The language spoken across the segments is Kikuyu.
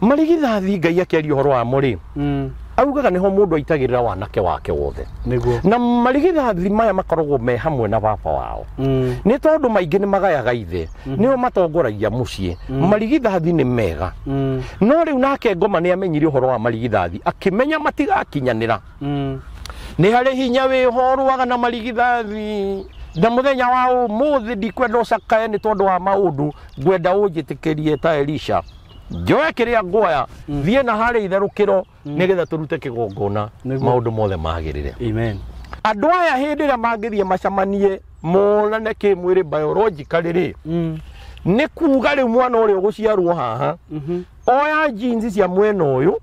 Marigithathi Ngai akĩaria ũhoro wamo rĩ, augaga nĩho mũndũ aitagĩrĩra wanake wake wothe. Nĩguo. Na marigithathi maya makoragwo me hamwe na baba wao, nĩ tondũ maingĩ nĩ magayaga ithe, nĩo matongoragia mũciĩ. Marigithathi nĩ mega. No rĩu nake ngoma nĩ amenyire ũhoro wa marigithathi, akĩmenya matigakinyanĩra. Nĩ harĩ hinya wĩho ũrũaga na marigithathi, na mũthenya wa ũmũthĩ ndikwenda ũcakae nĩ tondũ wa maũndũ, ngwenda ũnjĩtĩkĩrie ta Elisha, njoe kĩrĩa nguoya, thiĩ na harĩa itherũkĩro, nĩgetha tũrute kĩgongona. Nĩguo. Maũndũ mothe magĩrĩre. Amen. Andũ aya hĩndĩ ĩrĩa mangĩthiĩ macemanie monane kĩmwĩrĩ biologically rĩ, nĩ kuga rĩu mwana ũrĩa ũgũciarwo haha oya jeans cia mwena ũyũ,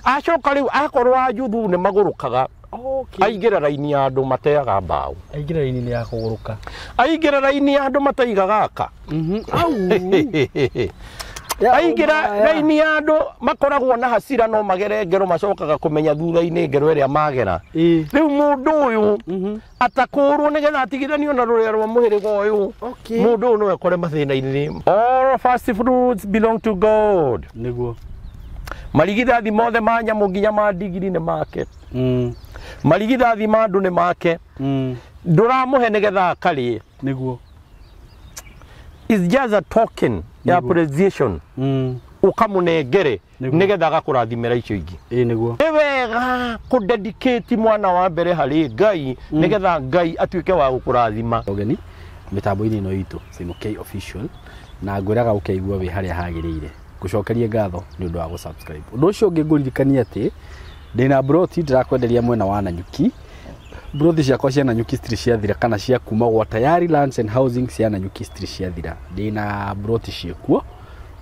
acoka rĩu akorwo ajuthu nĩ magũrũkaga, aingĩra raini ya andũ mateaga mbaũ. Aingĩra raini ya kũgũrũka. Aingĩra raini ya andũ mataigaga aka. Au. Aingĩra raini ya andũ makoragwo na hasira, no magere ngero macokaga kũmenya thutha-inĩ ngero ĩrĩa magera. Rĩu mũndũ ũyũ atakũrwo nĩgetha atigithanio na rũrĩa rwa mũhĩrĩga ũyũ, mũndũ ũyũ no ekore mathĩna-inĩ. All first fruits belong to God. Nĩguo. Marigithathi mothe ma nyamũ nginya ma ndigiri nĩ make. Marigithathi ma andũ nĩ make. Ndũramũhe nĩgetha akarĩe. Nĩguo. It's just a token ya Nĩguo. appreciation, ũkamũnengere Nĩguo. nĩgetha agakũrathimĩra icio ingĩ. Ĩĩ, nĩguo. Nĩ wega kũdedicate mwana wa mbere harĩ Ngai, nĩgetha Ngai atuĩke wa gũkũrathima. Ũgeni mĩtambo-inĩ ĩno itũ Simon K Official, na ngwĩraga ũkeigua wĩ harĩa hagĩrĩire. Ngũcokerie ngatho nĩ ũndũ wa gũ-subscribe. Ũndũ ũcio ũngĩ ngũririkania atĩ ndĩna broti ndĩrakwenderia mwena wa Nanyuki. Broti ciakwa cia Nanyuki citirĩ ciathira, kana cia kuma gwa Tayari Lands and Housing cia Nanyuki citirĩ ciathira. Ndĩna broti ciĩkuo,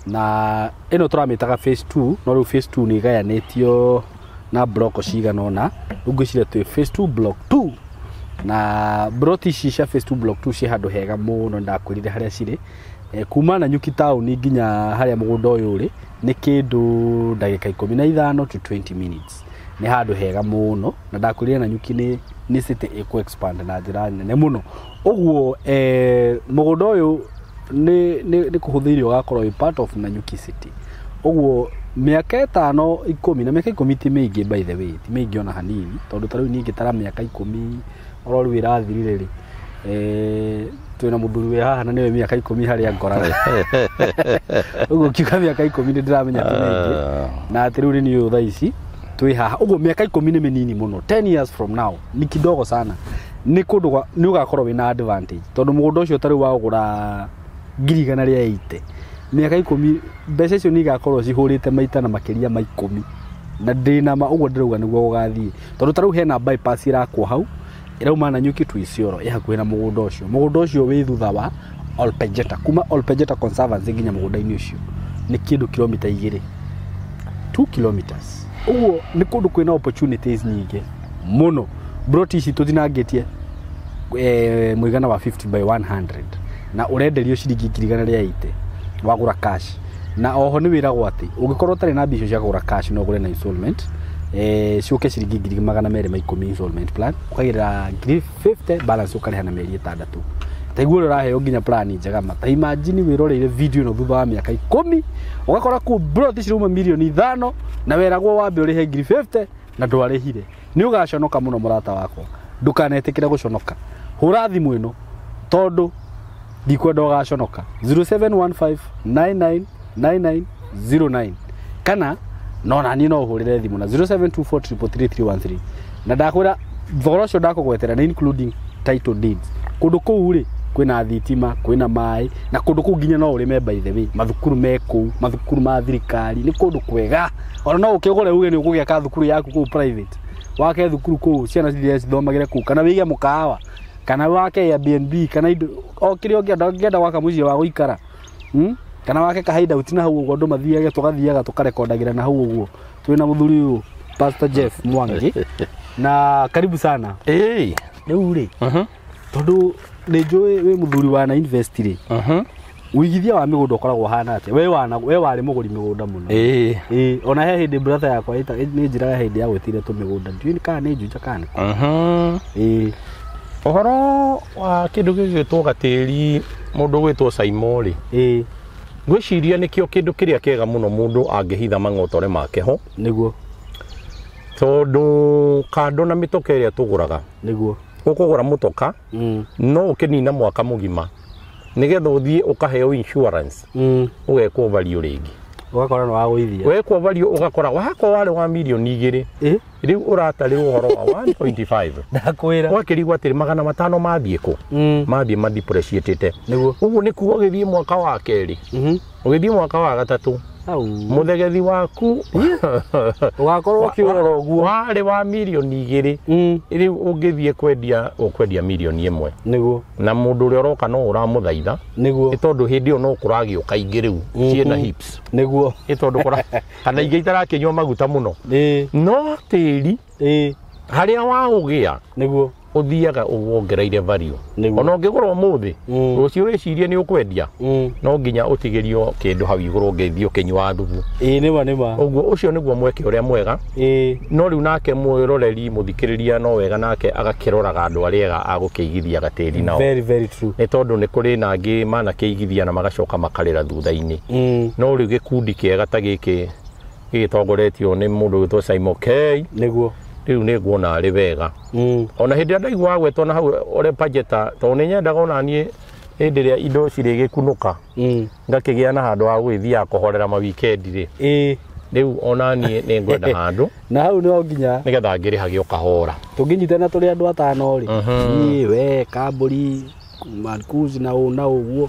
na ĩno tũramĩtaga phase 2, no rĩu phase 2 nĩ ĩgayanĩtio na block cigana ũna. Rĩu ngwĩciria twĩ phase 2 block 2, na broti ici cia phase 2 block 2 ciĩ handũ hega mũno. Ndakwĩrire harĩa cirĩ. Kuma Nanyuki town nginya harĩa mũgũnda ũyũ ũrĩ nĩ kĩndũ ndagĩka 15 to 20 minutes. Nĩ handũ hega mũno, na ndakwĩrire Nanyuki nĩ city ĩkũ expand na njĩra nene mũno. Ũguo mũgũnda ũyũ nĩ kũhũthĩire ũgakorwo wĩ part of Nanyuki city. Ũguo mĩaka 5, 10, na mĩaka 10 ti mĩingĩ, by the way, ti mĩingĩ ona hanini, tondũ ta rĩu niĩ ngĩtara mĩaka 10 oro rĩu ĩrathirire rĩ, twĩna mũthuri wĩ haha na nĩwe mĩaka 10 harĩa ngoraga. Ũguo kiuga mĩaka 10 nĩ ndĩramenya ti mĩingĩ, na atĩ rĩu nĩ niĩ ũyũ thaa ici twĩ haha. Ũguo mĩaka 10 nĩ mĩnini mũno. 10 years from now ni kidogo sana. Nĩ kũndũ nĩ ũgakorwo wĩna advantage, tondũ mũgũnda ũcio ta rĩu wagũra 180,000, mĩaka 10 mbeca icio nĩ igakorwo cihũrĩte maita na makĩria ma 10, na ndĩna ma ũguo ndĩrauga nĩguo gũgathiĩ, tondũ ta rĩu hena bypass ĩrakwo hau ĩrauma Nanyuki to Isiolo, ĩ hakuhĩ na mũgũnda ũcio. Mũgũnda ũcio wĩ thutha wa Olpejeta. Kuma Olpejeta Conservancy nginya mũgũnda-inĩ ũcio nĩ kĩndũ kilomita 2, 2 kilometers. Ũguo nĩ kũndũ kwĩna opportunities nyingĩ mũno. Broti ici tũtinangĩtie mũigana wa 50 by 100, na ũrenderio ciringi 180,000 wagũra cash. Na oho nĩ wĩragwo atĩ ũngĩkorwo ũtarĩ na mbia icio cia kũgũra cash, no ũgũre na installment, ciũke ciringi 210,000 installment plan, ũkagĩrĩra 50,000, balance ũkarĩha na mĩeri 6. Taiguo ũrĩa ũraheo nginya plan njega ma. Ta imagine wĩroreire video ĩno thutha wa mĩaka 10, ũgakora kũu broti cirauma mirioni 5, na weragwo wambe ũrĩhe 50,000 na ndwarĩhire. Nĩ ũgaconoka mũno, mũrata wakwa. Ndũkanetĩkĩre gũconoka. Hũra thimũ ĩno, tondũ ndikwenda ũgaconoka. 0715999909, kana no naniĩ no ũhũrĩre thimũ na 0724333313. Na ndakwĩra thogora ũcio ndakũgwetera nĩ including title deeds. Kũndũ kũu rĩ, kwĩna thitima, kwĩna maĩ, na kũndũ kũu nginya no ũrĩme. By the way, mathukuru me kũu, mathukuru ma thirikari. Nĩ kũndũ kwega, ona no ũkĩgũre uge nĩ ũgũgĩaka thukuru yaku kũu private, wake thukuru kũu, ciana cithiĩ cithomagĩre kũu, kana wĩige mũkawa, kana wake Airbnb, kana indo o kĩrĩa ũngĩenda. Ũngĩenda gwaka mũciĩ wa gũikara, Kana wake ka hideout na hau ũguo, andũ mathiage, tũgathiaga tũkarekondagĩra na hau ũguo. Twĩna mũthuri ũyũ Pastor Jeff Mwangi, na karibu sana. Ĩĩ. Rĩu rĩ, tondũ nĩ njũĩ wĩ mũthuri wa na invest rĩ, ũigithia wa mĩgũnda ũkoragwo ũhana atĩa? We warĩ mũgũri mĩgũnda mũno. Ĩĩ. Ĩĩ, ona he hĩndĩ brother yakwa nĩ njĩraga hĩndĩ ya gwĩtire tũmĩgũnda, ndiũĩ kana nĩ Juja kana nĩ kũ. Ĩĩ. Ũhoro wa kĩndũ gĩgwĩtwo gatĩri, mũndũ gwĩtwo Saimo rĩ, Ĩĩ. Ngwĩciria nĩkĩo kĩndũ kĩrĩa kĩega mũno mũndũ angĩhitha mang'otore make ho. Nĩguo. Tondũ kando na mĩtoka ĩrĩa tũgũraga. Nĩguo. Ũkũgũra mũtoka no ũkĩnina mwaka mũgima nĩgetha ũthiĩ ũkaheo insurance ũgekwo value rĩngĩ. Ũgakora nĩ wagũithia. Wekwo value ũgakora wakwa warĩ wa mirioni 2 rĩu ũratarĩrwo ũhoro wa 1.5. Ndakwĩra. Ũgakĩrigwo atĩrĩ 500 mathiĩ kũ? Mathiĩ madepreciatĩte. Nĩguo. Ũguo nĩ kuga ũgĩthiĩ mwaka wa kerĩ, ũgĩthiĩ mwaka wa gatatũ, mũthegethi waku ũgakorwo ũkĩũrora ũguo warĩ wa mirioni 2 rĩu ũngĩthiĩ kwendia ũkwendia mirioni 1. Nĩguo. Na mũndũ ũrĩa ũroka no ũramũthaitha. Nĩguo. Nĩ tondũ hĩndĩ ĩyo no kũragĩũka ingĩ rĩu ciĩna hips. Nĩguo. Nĩ tondũ kũra kana ingĩ itarakĩnyua maguta mũno. No tĩri harĩa waũgĩa. Nĩguo. Ũthiaga ũwongereire value. Nĩguo. Ona ũngĩgũra ũmũthĩ, rũciũ wĩcirie nĩ ũkwendia, no nginya ũtigĩrio kĩndũ hau igũrũ ũngĩthiĩ ũkĩnyua thubu. Ĩĩ nĩma nĩma. Ũguo ũcio nĩguo mweke ũrĩa mwega. No rĩu nake mwĩroreri mũthikĩrĩria no wega nake agakĩroraga andũ arĩa ega agũkĩigithia gatĩri nao. Very very true. Nĩ tondũ nĩ kũrĩ na angĩ manakĩigithia na magacoka makarĩra thutha-inĩ. No rĩu gĩkundi kĩega ta gĩkĩ gĩgĩtongoretio nĩ mũndũ ũgwĩtwo Simon K. Nĩguo. Rĩu nĩ nguona arĩ wega. Ona hĩndĩ ĩrĩa ndaigua gwetwo na hau Ole Pajeta, tondũ nĩ nyendaga ona niĩ hĩndĩ ĩrĩa indo cirĩgĩkunũka ngakĩgĩa na handũ ha gũgĩthiaga kũhorera ma weekend rĩ. Rĩu ona niĩ nĩ ngwenda handũ Na hau no nginya nĩgetha ngĩrĩhage o kahora. Tũngĩnyitana tũrĩ andũ atano rĩ, niĩ we Kambũri Marcus na ũ na ũguo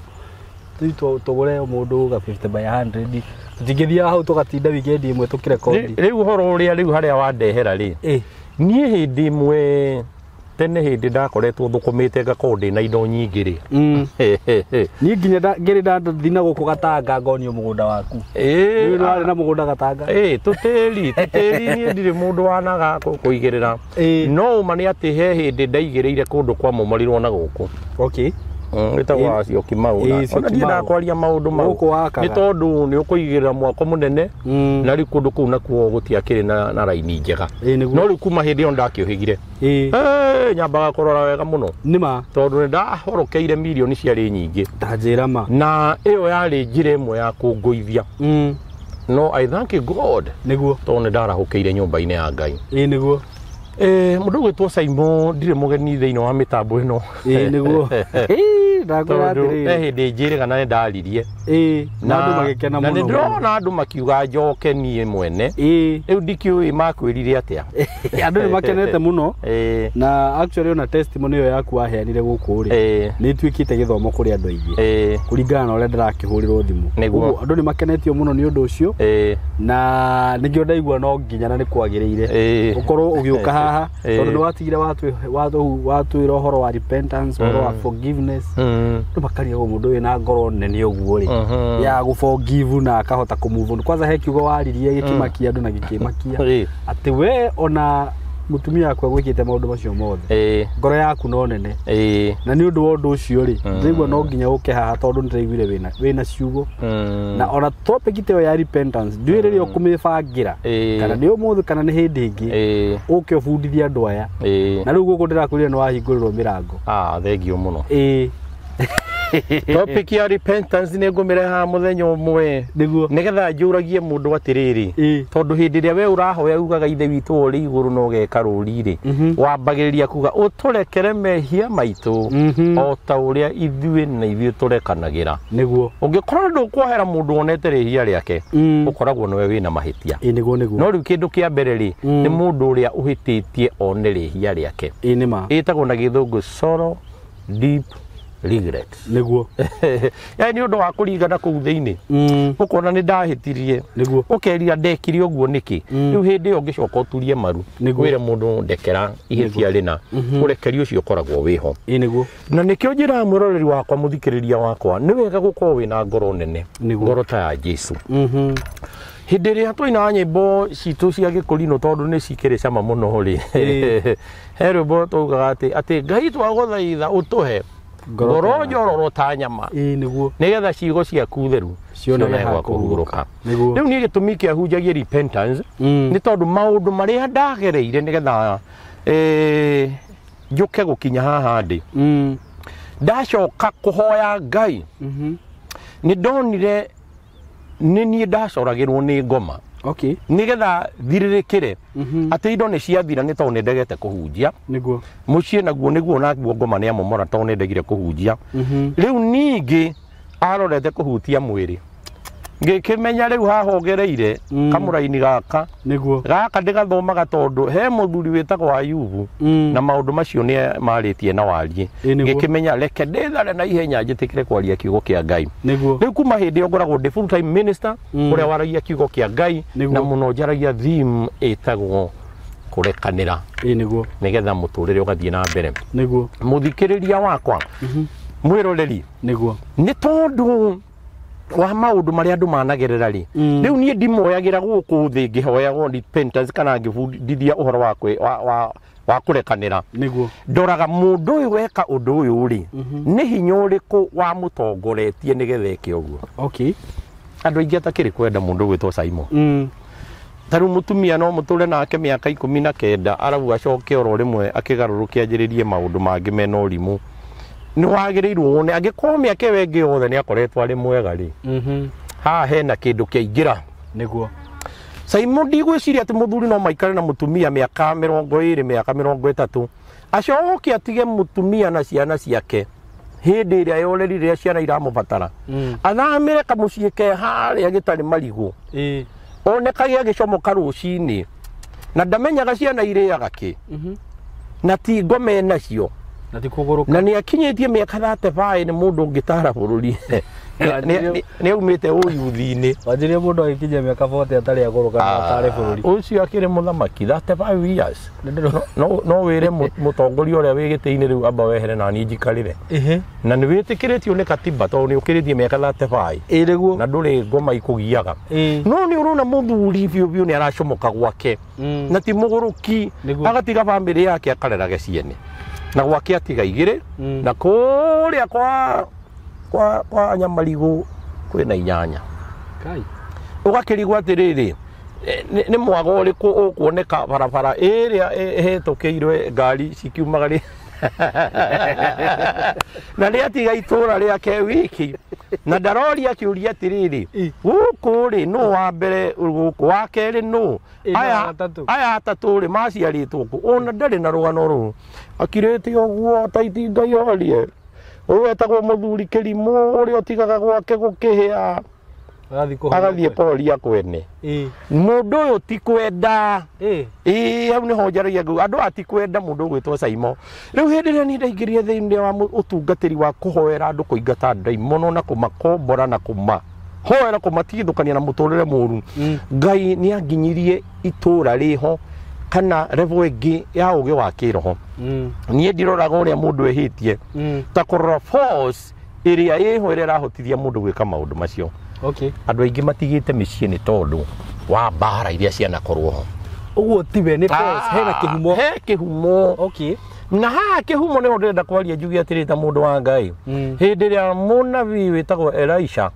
tũgũre mũndũ ga 50 by 100 tũtingĩthiaga hau tũgatinda weekend ĩmwe tũkĩrekondi. Rĩu ũhoro ũrĩa rĩu harĩa wandehera rĩ, niĩ hĩndĩ ĩmwe tene hĩndĩ ndakoretwo thũkũmĩte ngakorwo ndĩna indo nyingĩ rĩ. Niĩ nginya ngĩrĩ ndathiĩ na gũkũ Gatanga ngonio mũgũnda waku. Nĩ warĩ na mũgũnda Gatanga? Tũtĩri niĩ ndirĩ mũndũ wanaga kũigĩrĩra. No ũma nĩ atĩ he hĩndĩ ndaigĩrĩire kũndũ kwamomorirwo na gũkũ. Okay. Gĩtagwo Syokimau. Ona ndiendaga kwaria maũndũ mau. Nĩ tondũ nĩ ũkũigĩrĩra mwako mũnene na rĩu kũndũ kũu nakuo gũtiakĩrĩ na raini njega. No rĩu kuma hĩndĩ ĩyo ndakĩũhĩgire. Nyambaga kũrora wega mũno. Nĩma. Tondũ nĩ ndahorokeire mirioni ciarĩ nyingĩ. Ta njĩra ma. Na ĩyo yarĩ njĩra ĩmwe ya kũngũithia. No I thank God. Nĩguo. Tondũ nĩ ndarahũkĩire nyũmba-inĩ ya Ngai. Nĩguo. Mũndũ ũgwĩtwo Simon ndirĩ mũgeni thĩinĩ wa mĩtambo ĩno. Nĩguo. Ndakwĩra atĩrĩrĩ. He hĩndĩ njĩrĩga na nĩ ndaririe. Na andũ magĩkena mũno. Na nĩ ndĩrona andũ makiuga njoke niĩ mwene. Rĩu ndikĩũĩ makwĩrire atĩa. Andũ nĩ makenete mũno. Na actually ona testimony ĩyo yaku waheanire gũkũ rĩ, nĩ ĩtuĩkĩte gĩthomo kũrĩ andũ aingĩ. Kũringana na ũrĩa ndĩrakĩhũrĩrwo thimũ. Ũguo andũ nĩ makenetio mũno nĩ ũndũ ũcio. Na nĩkĩo ndaigua no nginya na nĩ kwagĩrĩire. Ũkorwo ũgĩũka haha tondũ nĩ watigire watwĩra ũhoro wa repentance, ũhoro wa forgiveness. Andũ makarigwo mũndũ wĩna ngoro nene ũguo rĩ, ya gũ forgive na akahota kũ move on. Kwanza he kiugo waririe gĩkĩmakia andũ na gĩkĩmakia atĩ we ona mũtumia waku agwĩkĩte maũndũ macio mothe, ngoro yaku no nene. Na nĩ ũndũ wa ũndũ ũcio rĩ, ndĩraigua no nginya ũke haha tondũ nĩndĩraiguire wĩna ciugo. Na ona topic ĩyo ya repentance ndiũĩ rĩrĩa ũkũmĩbangĩra kana nĩ ũmũthĩ kana nĩ hĩndĩ ĩngĩ, ũke ũbundithie andũ aya. Na rĩu gũkũ ndĩrakwĩrire nĩ wahingũrĩrwo mĩrango. Thengiũ mũno. Topic ya repentance nĩ ngũmĩrehaga mũthenya ũmwe. Nĩguo. Nĩgetha njũragie mũndũ atĩrĩrĩ, tondũ hĩndĩ ĩrĩa we ũrahoya ugaga Ithe witũ ũrĩ igũrũ na ũgeka rũri rĩ, wambagĩrĩria kuga ũtũrekere mehia maitũ o ta ũrĩa ithuĩ na ithuĩ tũrekanagĩra. Nĩguo. Ũngĩkorwo ndũkuohera mũndũ wonete rĩhia rĩake, ũkoragwo nĩwe wĩna mahĩtia. Nĩguo nĩguo. No rĩu kĩndũ kĩa mbere rĩ, nĩ mũndũ ũrĩa ũhĩtĩtie one rĩhia rĩake. Nĩma. Ĩtagwo na gĩthũngũ sorrow deep regret. Nĩguo. Yaani nĩ ũndũ wa kũringana kũu thĩinĩ. Ũkona nĩ ndahĩtirie. Nĩguo. Ũkerira ndekire ũguo nĩkĩ. Rĩu hĩndĩ ĩyo ũngĩcoka ũturie maru. Wĩre mũndũ ndekera ihĩtia rĩna. Ũrekeri ũcio ũkoragwo wĩho. Nĩguo. Na nĩkĩo njĩraga mwĩroreri wakwa mũthikĩrĩria wakwa, nĩ wega gũkorwo wĩna ngoro nene. Ngoro ta ya Jesũ. Hĩndĩ ĩrĩa twainaga nyĩmbo citũ cia gĩkũrinũ tondũ nĩ cikĩrĩ cama mũno rĩ, he rwĩmbo twaugaga atĩ Ngai twagũthaitha ũtũhe ngoro njororo ta nyama. Nĩguo. Nĩgetha ciugo ciaku theru cionage gwa kũhurũka. Nĩguo. Rĩu niĩ gĩtũmi kĩa hunjagia repentance nĩ tondũ maũndũ marĩa ndagereire nĩgetha njũke gũkinya haha ndĩ. Ndacoka kũhoya Ngai, nĩ ndonire Nĩ niĩ ndacoragĩrwo nĩ ngoma. Okay. Nĩgetha thirĩrĩkĩre atĩ indo nĩ ciathira nĩ tondũ nĩ ndegete kũhunjia. Nĩguo. Mũciĩ naguo nĩguo naguo ngoma nĩ amomora tondũ nĩ ndegire kũhunjia. Rĩu ningĩ arorete kũhutia mwĩrĩ. Ngĩkĩmenya rĩu haha ongereire kamũraini gaka. Nĩguo. Gaka ndĩgathomaga tondũ he mũthuri wĩtagwo Ayubu na maũndũ macio nĩ marĩtie na wariĩ. Ngĩkĩmenya reke ndĩthare na ihenya njĩtĩkĩre kwaria kiugo kĩa Ngai. Nĩguo. Rĩu kuma hĩndĩ ĩyo ngoragwo ndĩ full time minister ũrĩa waragia kiugo kĩa Ngai na mũno njaragia theme ĩtagwo kũrekanĩra. Nĩguo. Nĩgetha mũtũrĩre ũgathiĩ na mbere. Nĩguo. Mũthikĩrĩria wakwa mwĩroreri. Nĩguo. Nĩ tondũ wa maũndũ marĩa andũ managerera rĩ, rĩu niĩ ndimoyagĩra gũkũ thĩ ngĩhoyagwo repentance kana ngĩbundithia ũhoro wa kũrekanĩra. Nĩguo. Ndoraga mũndũ ũyũ weka ũndũ ũyũ rĩ, nĩ hinya ũrĩkũ wamũtongoretie nĩgetha eke ũguo. Okay. Andũ aingĩ atakĩrĩ kwenda mũndũ ũgwĩtwo Simon. Ta rĩu mũtumia no mũtũre nake mĩaka 19 arabu acoke oro rĩmwe akĩgarũrũke anjĩrĩrie maũndũ mangĩ mena ũrimũ. Nĩ wagĩrĩirwo wone angĩkorwo mĩaka ĩyo ĩngĩ yothe nĩ akoretwo arĩ mwega rĩ, haha hena kĩndũ kĩaingĩra. Nĩguo. Simon ndigwĩciria atĩ mũthuri no maikare na mũtumia mĩaka 20 mĩaka 30 acoke atige mũtumia na ciana ciake hĩndĩ ĩrĩa yoreri rĩrĩa ciana iramũbatara. Athamĩre kamũciĩ ke harĩa gĩtarĩ marigũ. Onekage agĩcomoka rũcinĩ na ndamenyaga ciana irĩaga kĩ na ti ngome nacio. Na ti kũgũrũka. Na nĩ akinyĩtie mĩaka 35 nĩ mũndũ ũngĩtara bũrũri. Nĩ aumĩte ũyuthi-inĩ. Wanjĩrĩria mũndũ agĩkinyia mĩaka 40 atarĩ agũrũka na atare bũrũri. Ũcio akĩrĩ mũthamaki 35 years. No wĩre mũtongoria ũrĩa wĩ gĩtĩ-inĩ rĩu amba wehere na niĩ njikarĩre. Na nĩ wĩtĩkĩrĩtio nĩ katiba tondũ nĩ ũkĩrĩtie mĩaka 35. Nĩguo. Na ndũrĩ ngoma ikũgiaga. No nĩ ũrona mũthuri biũ biũ nĩ aracomoka gwake. Na ti mũgũrũki agatiga bamĩrĩ yake akarerage ciene. Na gwake atiga igĩrĩ na kũrĩa kwa Nyamarigũ kwĩna 8. Kai. Ũgakĩrigwo atĩrĩrĩ, nĩ mwago ũrĩkũ ũkuoneka barabara ĩrĩa ĩhĩtũkĩirwe ngari cikiumaga rĩ na nĩ atiga itũra rĩake wiki na ndaroria akĩũria atĩrĩrĩ, gũkũ rĩ nũ wa mbere gũkũ wa kerĩ nũ aya atatũ rĩ maciarĩtwo kũ ona ndarĩ na rũgano rũu akirĩte ũguo ta itinga yorie ũyũ wetagwo mũthuri kĩrimũ ũrĩa ũtigaga gwake gũkĩhĩa agathiĩ kũhoria kwene. Mũndũ ũyũ ti kwenda. Hau nĩho njaragia ngauga andũ aya ti kwenda mũndũ ũgwĩtwo Simon. Rĩu hĩndĩ ĩrĩa niĩ ndaingĩrire thĩinĩ wa ũtungatĩri wa kũhoera andũ kũingata ndaimono na kũmakombora na kũmahoera kũmatigithũkania na mũtũrĩre mũru, Ngai nĩ anginyirie itũra rĩho kana level ĩngĩ ya ũgĩ wa kĩroho. Niĩ ndiroraga ũrĩa mũndũ ehĩtie ta kũrora force ĩrĩa ĩho ĩrĩa ĩrahotithia mũndũ gwĩka maũndũ macio. Okay. Andũ aingĩ matigĩte mĩciĩ nĩ tondũ wa mbara iria cianakorwo ho. Ũguo tiwe nĩ force, hena kĩhumo. He kĩhumo. Okay. Na haha kĩhumo nĩho ndĩrenda kwaria njuge atĩrĩ ta mũndũ wa Ngai. Hĩndĩ ĩrĩa mũnabii wĩtagwo Elisha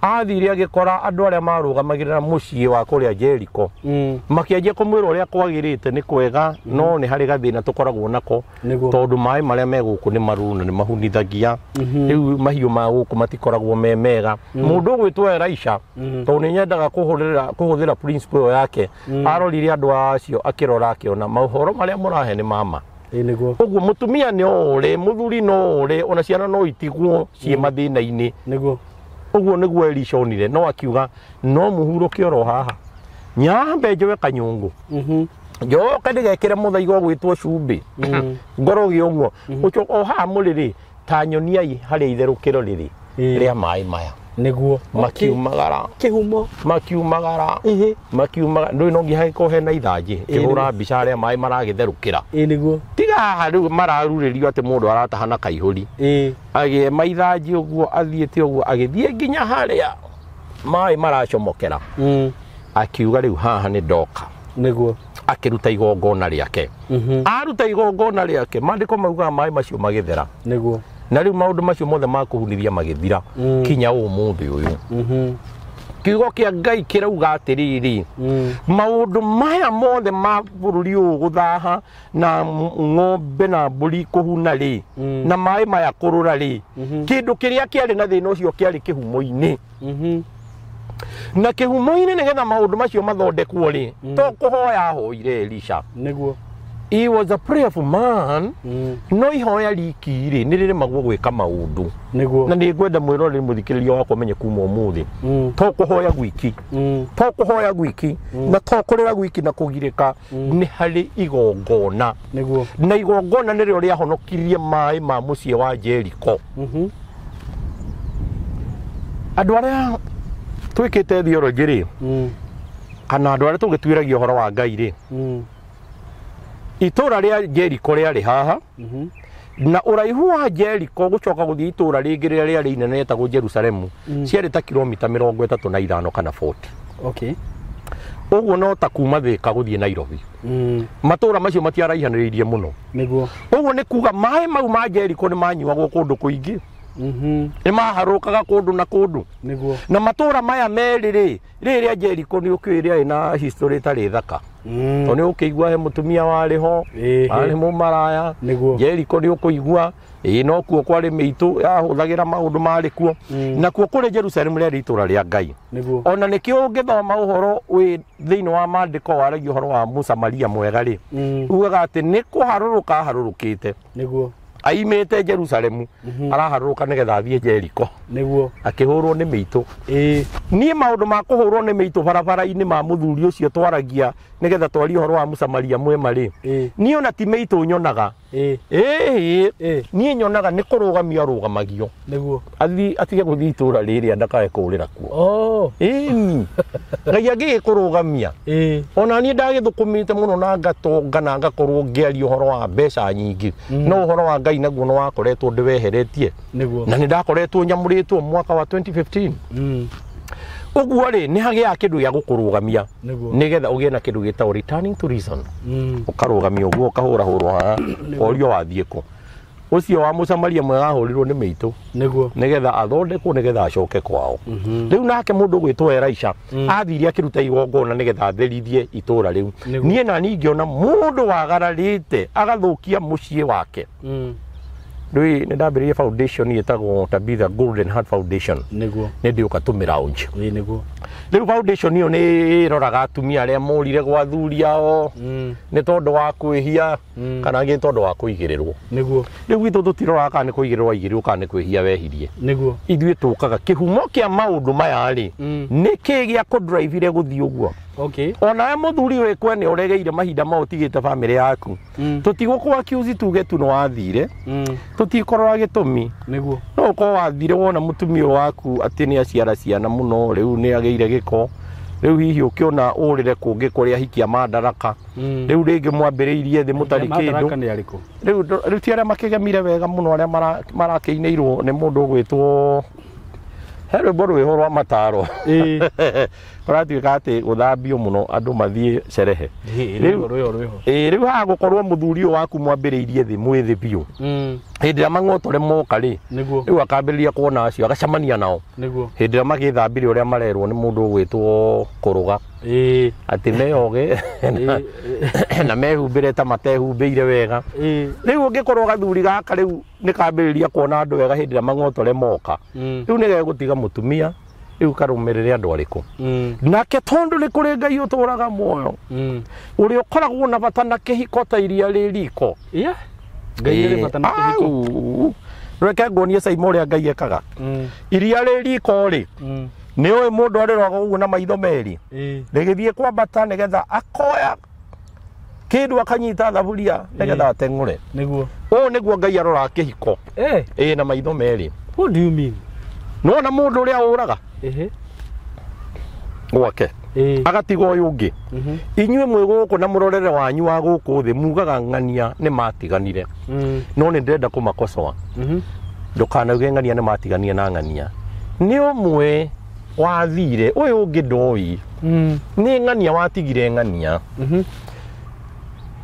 athire agĩkora andũ arĩa marũgamagĩrĩra mũciĩ wa kũrĩa Jericho makĩanjia kũmwĩra ũrĩa kwagĩrĩte nĩ kwega no nĩ harĩ gathĩna tũkoragwo nako tondũ maĩ marĩa me gũkũ nĩ maruru na nĩ mahunithagia rĩu mahiũ ma gũkũ matikoragwo me mega. Mũndũ ũgwĩtwo Elisha tondũ nĩ nyendaga kũhũthĩra principle ĩyo yake arorire andũ acio akĩrora akĩona maũhoro marĩa mũrahe nĩ mama. Nĩguo. Ũguo mũtumia nĩ ore, mũthuri no ore, ona ciana no itigwo ciĩ mathĩna-inĩ. Nĩguo. Ũguo nĩguo Elisha onire no akiuga no mũhurũke oro haha nyambe njoe kanyũngũ njoke ndĩgekĩre mũthaiga ũgwĩtwo cumbĩ ngoroge ũguo ũcoke o haha mũrĩ rĩ ta nyoniai harĩa itherũkĩro rĩrĩ rĩa maĩ maya. Nĩguo. Makiumagara. Kĩhumo. Makiumagara. Makiumagara. Ndũĩ no nginya hagĩkorwo hena ithanjĩ kĩhũra mbica harĩa maĩ maragĩtherũkĩra. Nĩguo. Tiga haha rĩu mararurĩrio atĩ mũndũ arataha na kaihũri. Agĩema ithanjĩ ũguo athiĩte ũguo agĩthiĩ nginya harĩa maĩ maracomokera. Akiuga rĩu haha nĩ ndoka. Nĩguo. Akĩruta igongona rĩake. Aruta igongona rĩake maandĩko maugaga maĩ macio magĩthera. Nĩguo. Na rĩu maũndũ macio mothe ma kũhunithia magĩthira kinya ũmũthĩ ũyũ. Kiugo kĩa Ngai kĩrauga atĩrĩrĩ, maũndũ maya mothe ma bũrũri ũyũ gũthaha na ng'ombe na mbũri kũhuna rĩ na maĩ maya kũrũra rĩ, kĩndũ kĩrĩa kĩarĩ na thĩna ũcio kĩarĩ kĩhumo-inĩ. Na kĩhumo-inĩ nĩgetha maũndũ macio mathondekwo rĩ, to kũhoya ahoire Elisha. Nĩguo. He was a prayerful man. No ihoya riki rĩ, nĩ rĩremagwo gwĩka maũndũ. Nĩguo. Na nĩ ngwenda mwĩroreri mũthikĩrĩria wakwa menye kuma ũmũthĩ, to kũhoya gwiki, to kũhoya gwiki, na to kũrĩra gwiki na kũgirĩka, nĩ harĩ igongona. Nĩguo. Na igongona nĩrĩo rĩahonokirie maĩ ma mũciĩ wa Jericho. Andũ arĩa twĩkĩte theology rĩ, kana andũ arĩa tũgĩtuĩragia ũhoro wa Ngai rĩ, itũra rĩa Jericho rĩarĩ haha, na ũraihu wa Jericho gũcoka gũthiĩ itũra rĩngĩ rĩrĩa rĩarĩ inene rĩetagwo Jerusalemu ciarĩ ta kilomita 35 kana 40. Okay. Ũguo no ta kuma Thĩka gũthiĩ Nairobi. Matũra macio matiaraihanĩrĩirie mũno. Nĩguo. Ũguo nĩ kuga maĩ mau ma Jericho nĩ manyuagwo kũndũ kũingĩ, nĩ maharũkaga kũndũ na kũndũ. Nĩguo. Na matũra maya merĩ rĩ, rĩrĩ rĩa Jericho nĩ ũkĩũĩ rĩarĩ na history ĩtarĩ thaka, tondũ nĩ ũkĩigua he mũtumia warĩ ho, arĩ mũmaraya. Nĩguo. Jericho nĩ ũkũigua ĩĩ nokuo kwarĩ mĩitũ yahũthagĩra maũndũ marĩ kuo. Nakuo kũrĩ Jerusalemu rĩarĩ itũra rĩa Ngai. Nĩguo. Ona nĩkĩo ũngĩthoma ũhoro wĩ thĩinĩ wa maandĩko waragia ũhoro wa Mũsamaria mwega rĩ, ugaga atĩ nĩ kũharũrũka aharũrũkĩte. Nĩguo. Aimĩte Jerusalemu araharũrũka nĩgetha athiĩ Jericho. Nĩguo. Akĩhũrwo nĩ mĩitũ. Ĩĩ. Niĩ maũndũ ma kũhũrwo nĩ mĩitũ barabara-inĩ ma mũthuri ũcio twaragia nĩgetha twarie ũhoro wa Mũsamaria mwema rĩ, niĩ ona ti mĩitũ nyonaga. Ĩĩ. Ĩĩ, niĩ nyonaga nĩ kũrũgamio arũgamagio. Nĩguo. Athiĩ atige gũthiĩ itũra rĩrĩa ndakae kũũrĩra kuo. Oh. Ĩni Ngai angĩgĩkũrũgamia. Ĩĩ. Ona niĩ ndagĩthũkũmĩte mũno na ngatonga na ngakorwo ngĩaria ũhoro wa mbeca nyingĩ, no ũhoro wa Ngai naguo nĩ wakoretwo ndĩweheretie. Nĩguo. Na nĩ ndakoretwo nyamũrĩtwo mwaka wa 2015. Ũguo rĩ, nĩ hagĩaga kĩndũ gĩa gũkũrũgamia Nĩguo. nĩgetha ũgĩe na kĩndũ gĩtagwo returning to reason. Ũkarũgamio ũguo, ũkahũrahũrwo haha, ũrio wathiĩ kũ. Ũcio wa Mũsamaria mwega ahũrirwo nĩ mĩitũ Nĩguo. nĩgetha athondekwo nĩgetha acoke kwao. Rĩu nake mũndũ ũgwĩtwo Elisha athire akĩruta igongona nĩgetha atherithie itũra rĩu. Nĩguo. Niĩ na niĩ ngĩona mũndũ wagararĩte agathũkia mũciĩ wake. Rĩu nĩ ndambĩrĩirie foundation ĩtagwo Tabitha Golden Heart Foundation. Nĩguo. Nĩ ndĩũka tũmĩ launch. Ĩĩ nĩguo. Rĩu foundation ĩyo nĩ ĩroraga atumia arĩa morire gwa athuri ao nĩ tondũ wa kwĩhia, kana angĩ nĩ tondũ wa kũigĩrĩrwo. Nĩguo. Rĩu gwitũ tũtiroraga kana nĩ kũigĩrĩrwo aigĩrĩrwo kana nĩ kwĩhia wehirie. Nĩguo. Ithuĩ tũkaga kĩhumo kĩa maũndũ maya rĩ, nĩ kĩĩ gĩa kũdrive gũthiĩ ũguo. Okay. Onawe mũthuri wĩ kwene ũregeire mahinda mau ũtigĩte bamĩrĩ yaku, tũtigũkũ accuse tuge tu nĩ wathire, tũtikũrora gĩtũmi. Nĩguo. No ũkorwo wathire wona mũtumia ũyũ waku atĩ nĩ aciara ciana mũno, rĩu nĩ agĩire gĩko, rĩu hihi ũkĩona ũrĩre kũngĩ kũrĩa hikia mandaraka, rĩu rĩngĩ mwambĩrĩirie thĩ mũtarĩ kĩndũ. Madaraka nĩ arĩkũ? Rĩu ti arĩa makĩgemire wega mũno, arĩa marakĩinĩirwo nĩ mũndũ ũgwĩtwo, he rwĩmbo rwĩho rwa mataro. Ĩĩ. Kũratuĩka atĩ gũthambio mũno andũ mathiĩ cerehe. Rĩu rwĩho rwĩho. Ĩĩ, rĩu haha gũkorwo mũthuri ũyũ waku mwambĩrĩirie thĩ mwĩ thĩ biũ, hĩndĩ ĩrĩa mang'otore moka rĩ, Nĩguo. rĩu akambĩrĩria kuona acio agacemania nao. Nĩguo. Hĩndĩ ĩrĩa magĩthambire ũrĩa marerwo nĩ mũndũ ũgwĩtwo kũrũga, Ĩĩ. atĩ meyoge na mehumbĩre ta matehumbĩire wega. Ĩĩ. Rĩu ũngĩkorwo gathuri gaka rĩu nĩ kambĩrĩria kuona andũ wega hĩndĩ ĩrĩa mang'otore moka, rĩu nĩ gegũtiga mũtumia, rĩu karũmĩrĩre andũ arĩkũ. Nake tondũ nĩ kũrĩ Ngai ũtũraga muoyo, ũrĩa ũkoragwo na bata na kĩhiko ta iria rĩ riko. Yeah. Ngai arĩ bata na kĩhiko. Au. Reke nguonie Saimo ũrĩa Ngai ekaga. Iria rĩ riko rĩ, nĩ ũĩ mũndũ arĩroga ũguo na maitho merĩ, Ĩĩ. rĩgĩthiĩ kwambata nĩgetha akoya kĩndũ akanyita thaburia nĩgetha ateng'ũre. Nĩguo. Ũũ nĩguo Ngai aroraga kĩhiko. Eh, Ĩĩ, na maitho merĩ. what do you mean? Nĩwona mũndũ ũrĩa ũraga Ehe. gwake Ĩĩ. agatiga ũyũ ũngĩ. Inyuĩ mwĩ gũkũ na mũrorere wanyu wa gũkũ thĩ mugaga ng'ania nĩ matiganire, no nĩ ndĩrenda kũmakocoa. Ndũkanauge ng'ania nĩ matiganire na ng'ania nĩ ũmwe wathire, ũyũ ũngĩ ndoĩ. Nĩ ng'ania watigire ng'ania.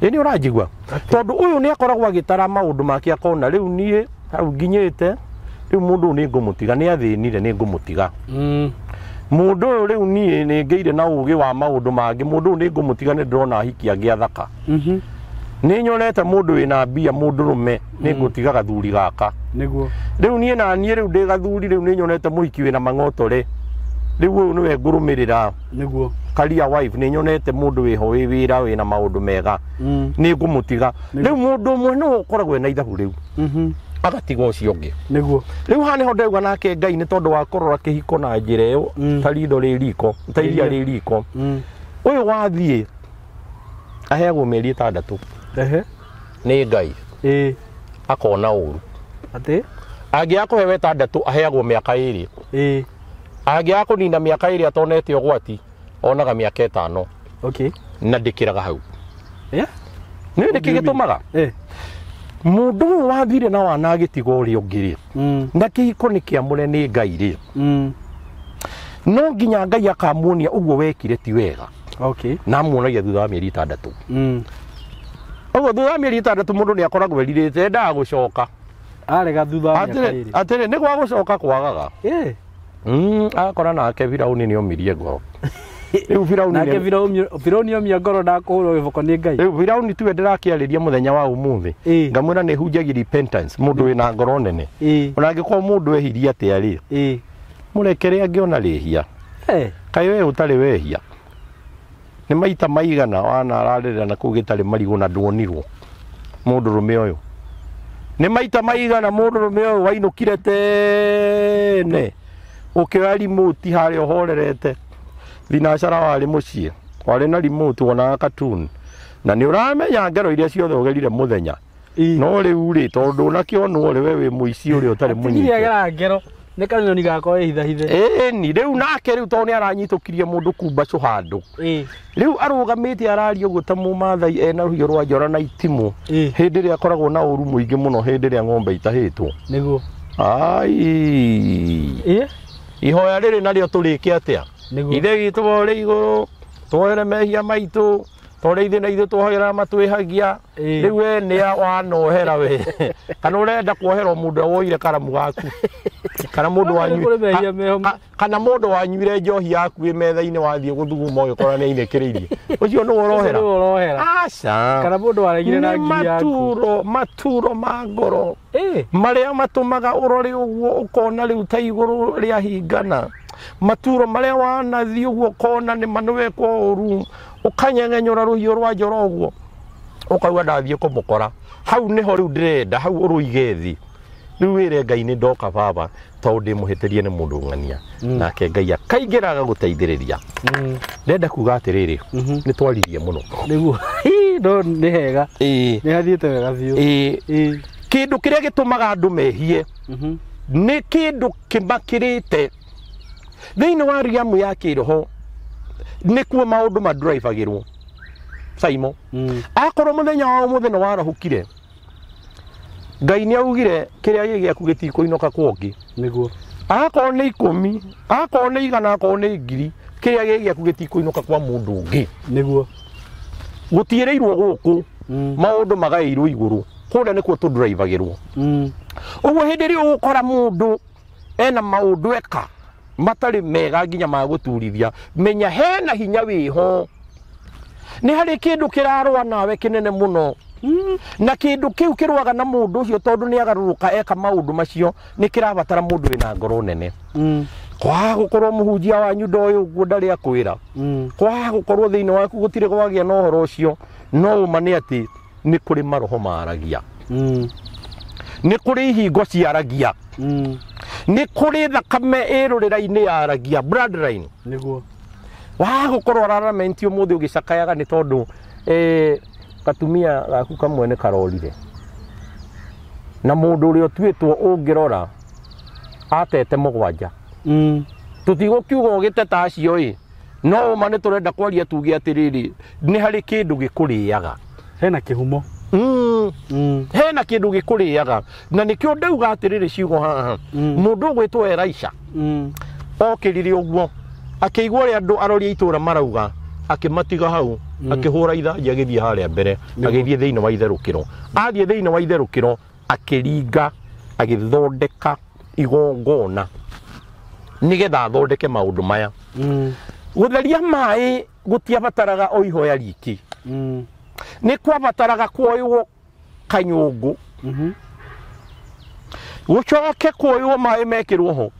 Ĩ nĩ ũranjigua? Tondũ ũyũ nĩ akoragwo agĩtara maũndũ make akona rĩu niĩ hau nginyĩte, rĩu mũndũ ũyũ nĩ ngũmũtiga, nĩ athĩnire nĩ ngũmũtiga. Mũndũ ũyũ rĩu niĩ nĩ ngĩire na ũgĩ wa maũndũ mangĩ, mũndũ ũyũ nĩ ngũmũtiga, nĩ ndĩrona ahiki angĩ athaka. Nĩ nyonete mũndũ wĩna mbia, mũndũrũme, nĩ ngũtiga gathuri gaka. Nĩguo. Rĩu niĩ na niĩ rĩu ndĩ gathuri, rĩu nĩ nyonete mũhiki wĩna mang'otore, Rĩu ũyũ nĩwe ngũrũmĩrĩra. Nĩguo. Career wife nĩ nyonete mũndũ wĩho wĩ wĩra wĩna maũndũ mega. Nĩ ngũmũtiga. Rĩu mũndũ ũmwe nĩwe ũkoragwo ena ithabu rĩu. Agatiga ũcio ũngĩ. Nĩguo. Rĩu haha nĩho ndauga nake Ngai nĩ tondũ wa kũrora kĩhiko na njĩra ĩyo ta ritho rĩ riko, ta iria rĩ riko. Ũyũ wathiĩ aheagwo mĩeri 6. Ehe. Nĩ Ngai. Ĩĩ. Akona ũru. Atĩ? Angĩaga kũheo 6 aheagwo mĩaka 2. Ĩĩ. Angĩaga kũnina mĩaka 2 atonete ũgwati onaga mĩaka 5. Okay. Na ndĩkĩraga hau. Yeah. Nĩ nĩkĩ gĩtũmaga? Mũndũ ũyũ wathire na wana agĩtiga ũrĩa ũngĩ rĩ. Na kĩhiko nĩ kĩamũre nĩ Ngai rĩ. No nginya Ngai akamuonia ũguo wekire ti wega. Okay. Na amuonagia thutha wa mĩeri 6. Ũguo thutha wa mĩeri 6 mũndũ nĩ akoragwo erirĩte endaga gũcoka. Arega thutha wa mĩaka 2. Atĩrĩ nĩ gwa gũcoka kwagaga. Akora nake Firauni nĩ omirie ngoro. Rĩu Firauni nake Firauni omia ngoro ndakũhũrwo gĩboko nĩ Ngai. Rĩu Firauni tiwe ndĩrakĩarĩria mũthenya wa ũmũthĩ. Ngamwĩra nĩ hunjagia repentance mũndũ wĩna ngoro nene. Ona angĩkorwo mũndũ ehirie atĩa rĩ. Mũrekere angĩona rĩhia. Kaĩ we ũtarĩ wehia. Nĩ maita maigana wana ararĩrĩra na kũu gĩtarĩ marigũ na nduonirwo mũndũrũme ũyũ. Nĩ maita maigana mũndũrũme ũyũ wainũkire tene ũkĩoya remote harĩa ũhorerete. Thinacara warĩ mũciĩ warĩ na remote wonaga cartoon na nĩ ũramenya ngero iria ciothe ũgerire mũthenya. No rĩu rĩ tondũ ũnakĩonwo rĩ we wĩ mũici ũrĩa ũtarĩ mũnyite. Atigire ngero nĩ kanyoni gakwa ĩhithahithe. Ĩni rĩu nake rĩu tondũ nĩ aranyitũkirie mũndũ kumbacũ handũ. Rĩu arũgamĩte araria ũguo ta mũmathai ena rũhiũ rwa njora na itimũ. Hĩndĩ ĩrĩa akoragwo na ũru mũingĩ mũno hĩndĩ ĩrĩa ng'ombe itahĩtwo. Nĩguo. Ai. Ihoya rĩrĩ narĩo tũrĩke atĩa? Ithe witũ ũrĩ igũrũ tuohere mehia maitũ tondũ ithuĩ na ithuĩ tuohagĩra matwĩhagia. Rĩu we nĩ wanohera we. Kana ũrenda kuoherwo mũndũ ũrĩa woire karamu gaku. Kana mũndũ wanyu kana mũndũ wanyuire njohi yaku ĩ metha-inĩ wathiĩ gũthuguma ũgĩkora nĩ ainĩkĩrĩirie. Ũcio nĩwe ũrohera? Aca. Kana mũndũ waregire na ngiri yaku. Nĩ maturo ma ngoro. Marĩa matũmaga ũrore ũguo ũkona rĩu ta igũrũ rĩahingana. Maturo marĩa wanathiĩ ũguo ũkona nĩ ma nĩwekwo ũru. Ũkanyengenyũra rũhiũ rwa njora ũguo. Ũkauga ndathiĩ kũmũkora. Hau nĩho rĩu ndĩrenda, hau ũrũige thĩ. Rĩu wĩre Ngai nĩ ndoka baba tondũ ndĩmũhĩtĩrie nĩ mũndũ ng'ania. Nake Ngai akaingĩra agagũteithĩrĩria. Ndĩrenda kuga atĩrĩrĩ, nĩ twaririe mũno. Nĩguo. No nĩ hega. Nĩ hathiĩte wega biũ. Kĩndũ kĩrĩa gĩtũmaga andũ mehie nĩ kĩndũ kĩmakĩrĩte. Thĩinĩ wa riamu ya kĩroho nĩkuo maũndũ madrivagĩrwo. Saimo. Akorwo mũthenya wa ũmũthĩ nĩ warahũkire, Ngai nĩ augire kĩrĩa gĩ gĩaku gĩtikũinũka kwa ũngĩ. Nĩguo. Akorwo nĩ 10, akorwo nĩ 100, akorwo nĩ 1000, kĩrĩa gĩ gĩaku gĩtikũinũka kwa mũndũ ũngĩ. Nĩguo. Gũtiĩrĩirwo gũkũ, maũndũ magaĩirwo igũrũ. Kũrĩa nĩkuo tũdrivagĩrwo. Ũguo hĩndĩ ĩrĩa ũgũkora mũndũ ena maũndũ eka matarĩ mega nginya ma gũturithia, menya hena hinya wĩho. Nĩ harĩ kĩndũ kĩrarũa nawe kĩnene mũno. Na kĩndũ kĩu kĩrũaga na mũndũ ũcio tondũ nĩ agarũrũka eka maũndũ macio, nĩ kĩrabatara mũndũ wĩna ngoro nene. Kwaga gũkorwo mũhunjia wanyu ndoĩ ũguo ndarĩ akwĩra. Kwaga gũkorwo thĩinĩ waku gũtirĩ gwagĩa na ũhoro ũcio, no ũma nĩ atĩ nĩ kũrĩ maroho maragia. Nĩ kũrĩ ihingo ciaragia. Nĩ kũrĩ thakame ĩrũrĩra-inĩ yaragia, bloodline. Nĩguo. Waga gũkorwo ũraramenti ũmũthĩ ũgĩcakayaga nĩ tondũ katumia gaku kamwe nĩ karorire. Na mũndũ ũrĩa ũtuĩtwo ũngĩrora atete 7. Tũtigũkiuga ũgĩteta acio ĩ, no ũma nĩ tũrenda kwaria tuge atĩrĩrĩ, nĩ harĩ kĩndũ gĩkũrĩaga. Hena kĩhumo. Hena kĩndũ gĩkũrĩaga. Na nĩkĩo ndauga atĩrĩrĩ ciugo haha. Mũndũ ũgwĩtwo Elisha okĩrire ũguo akĩigua ũrĩa andũ arori a itũũra marauga, akĩmatiga hau, akĩhũra ithanjĩ agĩthiĩ harĩa mbere, agĩthiĩ thĩinĩ wa itherũkĩro. Athiĩ thĩinĩ wa itherũkĩro akĩringa, agĩthondeka igongona nĩgetha athondeke maũndũ maya. Gũtheria maĩ gũtiabataraga o ihoya riki. Nĩ kwabataraga kuoywo kanyũngũ. Gũcoke kuoywo maĩ mekĩrwo ho.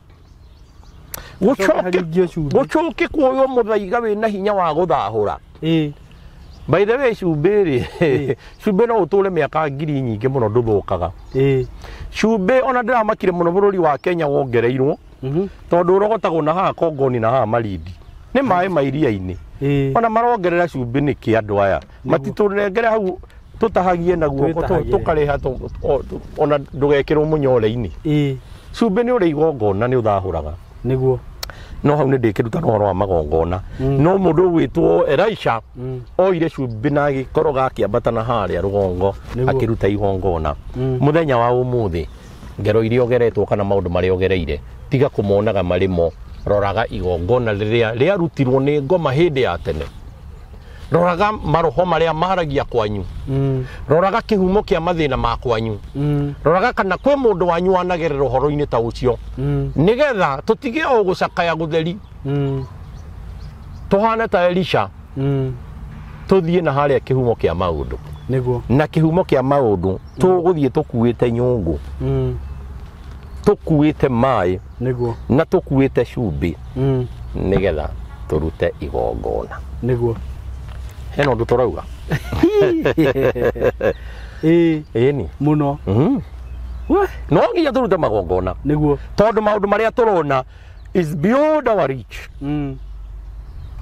Haringio cumbĩ. Gũcoke kuoywo mũthaiga wĩna hinya wa gũthahũra. Ĩĩ. By the way, cumbĩ rĩ, cumbĩ no ũtũre mĩaka ngiri nyingĩ mũno ndũthũkaga. Ĩĩ. Cumbĩ ona ndĩramakire mũno bũrũri wa Kenya wongereirwo, tondũ ũrogotagwo na haha Kongoni na haha Malindi nĩ maĩ ma iria-inĩ. Ĩĩ. Ona marongerera cumbĩ nĩkĩ andũ aya? Matitũnengere hau tũtahagie na guoko, Twĩtahagie. tũkarĩha ona ndũgekĩrwo mũnyore-inĩ. Ĩĩ. Cumbĩ nĩ ũrĩ igongona, nĩ ũthahũraga. Nĩguo. No hau nĩ ndĩkĩruta ũhoro wa magongona. No mũndũ ũgwĩtwo Elisha oire cumbĩ na agĩkoroga akĩambata na harĩa rũgongo, Nĩguo. akĩruta igongona. Mũthenya wa ũmũthĩ, ngero iria ũgeretwo kana maũndũ marĩa ũgereire, tiga kũmonaga marĩ mo, roraga igongona rĩrĩa rĩarutirwo nĩ ngoma hĩndĩ ya tene. Roraga maroho marĩa maragia kwanyu. Roraga kĩhumo kĩa mathĩna ma kwanyu. Roraga kana kwĩ mũndũ wanyu wanagerera ũhoro-inĩ ta ũcio, nĩgetha tũtige o gũcakaya gũtheri, tũhane ta Elisha, tũthiĩ na harĩa kĩhumo kĩa maũndũ. Nĩguo. Na kĩhumo kĩa maũndũ tũgũthiĩ tũkuĩte nyũngũ, tũkuĩte maĩ, Nĩguo. na tũkuĩte cumbĩ, nĩgetha tũrute igongona. Nĩguo. Hena ũndũ tũrauga? Ĩĩ. Ĩni. Mũno. We. No nginya tũrute magongona, Nĩguo. tondũ maũndũ marĩa tũrona is beyond our reach.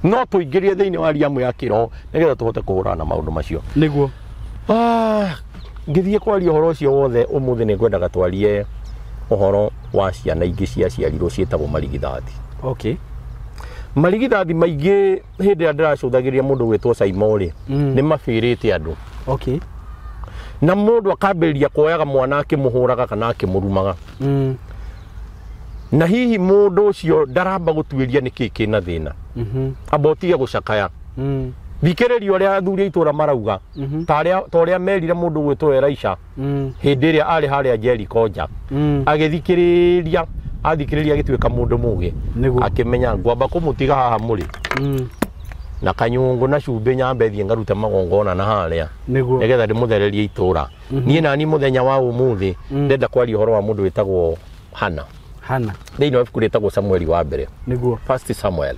No tũingĩrie thĩinĩ wa riamu ya kĩroho nĩgetha tũhote kũhũrana na maũndũ macio. Nĩguo. Ngĩthiĩ kwaria ũhoro ũcio wothe ũmũthĩ, nĩ ngwendaga twarie ũhoro wa ciana ingĩ ciaciarirwo ciĩtagwo marigithathi. Okay. Marigithathi maingĩ hĩndĩ ĩrĩa ndĩracũthagĩrĩria mũndũ gwĩtwo Saimo rĩ, nĩ mabĩrĩte andũ. Okay. Na mũndũ akambĩrĩria kuoyaga mwana akĩmũhũraga kana akĩmũrumaga. Na hihi mũndũ ũcio ndaramba gũtuĩria nĩkĩ kĩna thĩna. Amba ũtige gũcakaya. Thikĩrĩria ũrĩa athuri a itũra marauga, ta ũrĩa merire mũndũ gwĩtwo Elisha hĩndĩ ĩrĩa arĩ harĩa Jericho nja. Agĩthikĩrĩria, athikĩrĩria agĩtuĩka mũndũ mũgĩ. Nĩguo. Akĩmenya ngwamba kũmũtiga haha mũrĩ na kanyũngũ na cumbĩ, nyambe thiĩ ngarute magongona na harĩa, Nĩguo. nĩgetha ndĩmũthererie itũra. Niĩ nani mũthenya wa ũmũthĩ ndenda kwaria ũhoro wa mũndũ wĩtagwo Hana Hana. thĩinĩ wa ibuku rĩtagwo Samueli wa mbere, Nĩguo. First Samuel.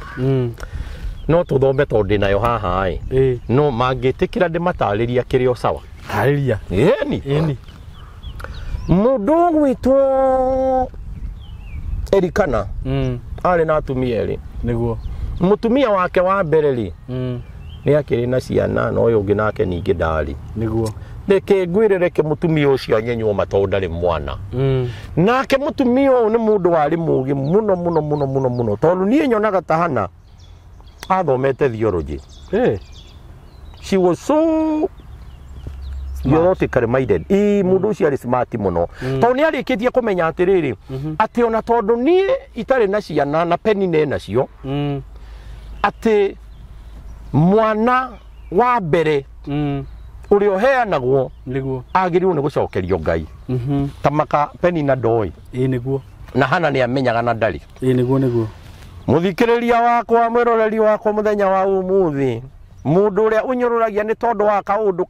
No tũthome tondũ ndĩnayo haha ĩ. Ĩĩ. No mangĩtĩkĩra ndĩmatarĩria kĩrĩ o sawa. Tarĩria. Ĩni. Ĩni. Mũndũ ũgwĩtwo Elikana arĩ na atumia erĩ. Nĩguo. Mũtumia wake wa mbere rĩ, nĩ akĩrĩ na ciana, na ũyũ ũngĩ nake ningĩ ndarĩ. Nĩguo. Reke ngwĩre, reke mũtumia ũcio anyenywo matondũ ndarĩ mwana. Nake mũtumia ũyũ nĩ mũndũ warĩ mũgĩ mũno mũno mũno mũno mũno, tondũ niĩ nyonaga ta Hana athomete theology. Ĩĩ. She was so theologically minded. Ĩ, mũndũ ũcio arĩ smart mũno, tondũ nĩ arĩkĩtie kũmenya atĩrĩrĩ, atĩ ona tondũ niĩ itarĩ na ciana na Penina nacio, atĩ mwana wa mbere ũrĩa ũheanagwo Nĩguo. agĩrĩirwo nĩ gũcokerio Ngai. Ta maka Penina ndoĩ, Ĩĩ nĩguo. na Hana nĩ amenyaga na ndarĩ. Ĩĩ nĩguo nĩguo. Mũthikĩrĩria wakwa, mwĩroreri wakwa, mũthenya wa ũmũthĩ, mũndũ ũrĩa ũnyũrũragia nĩ tondũ wa kaũndũ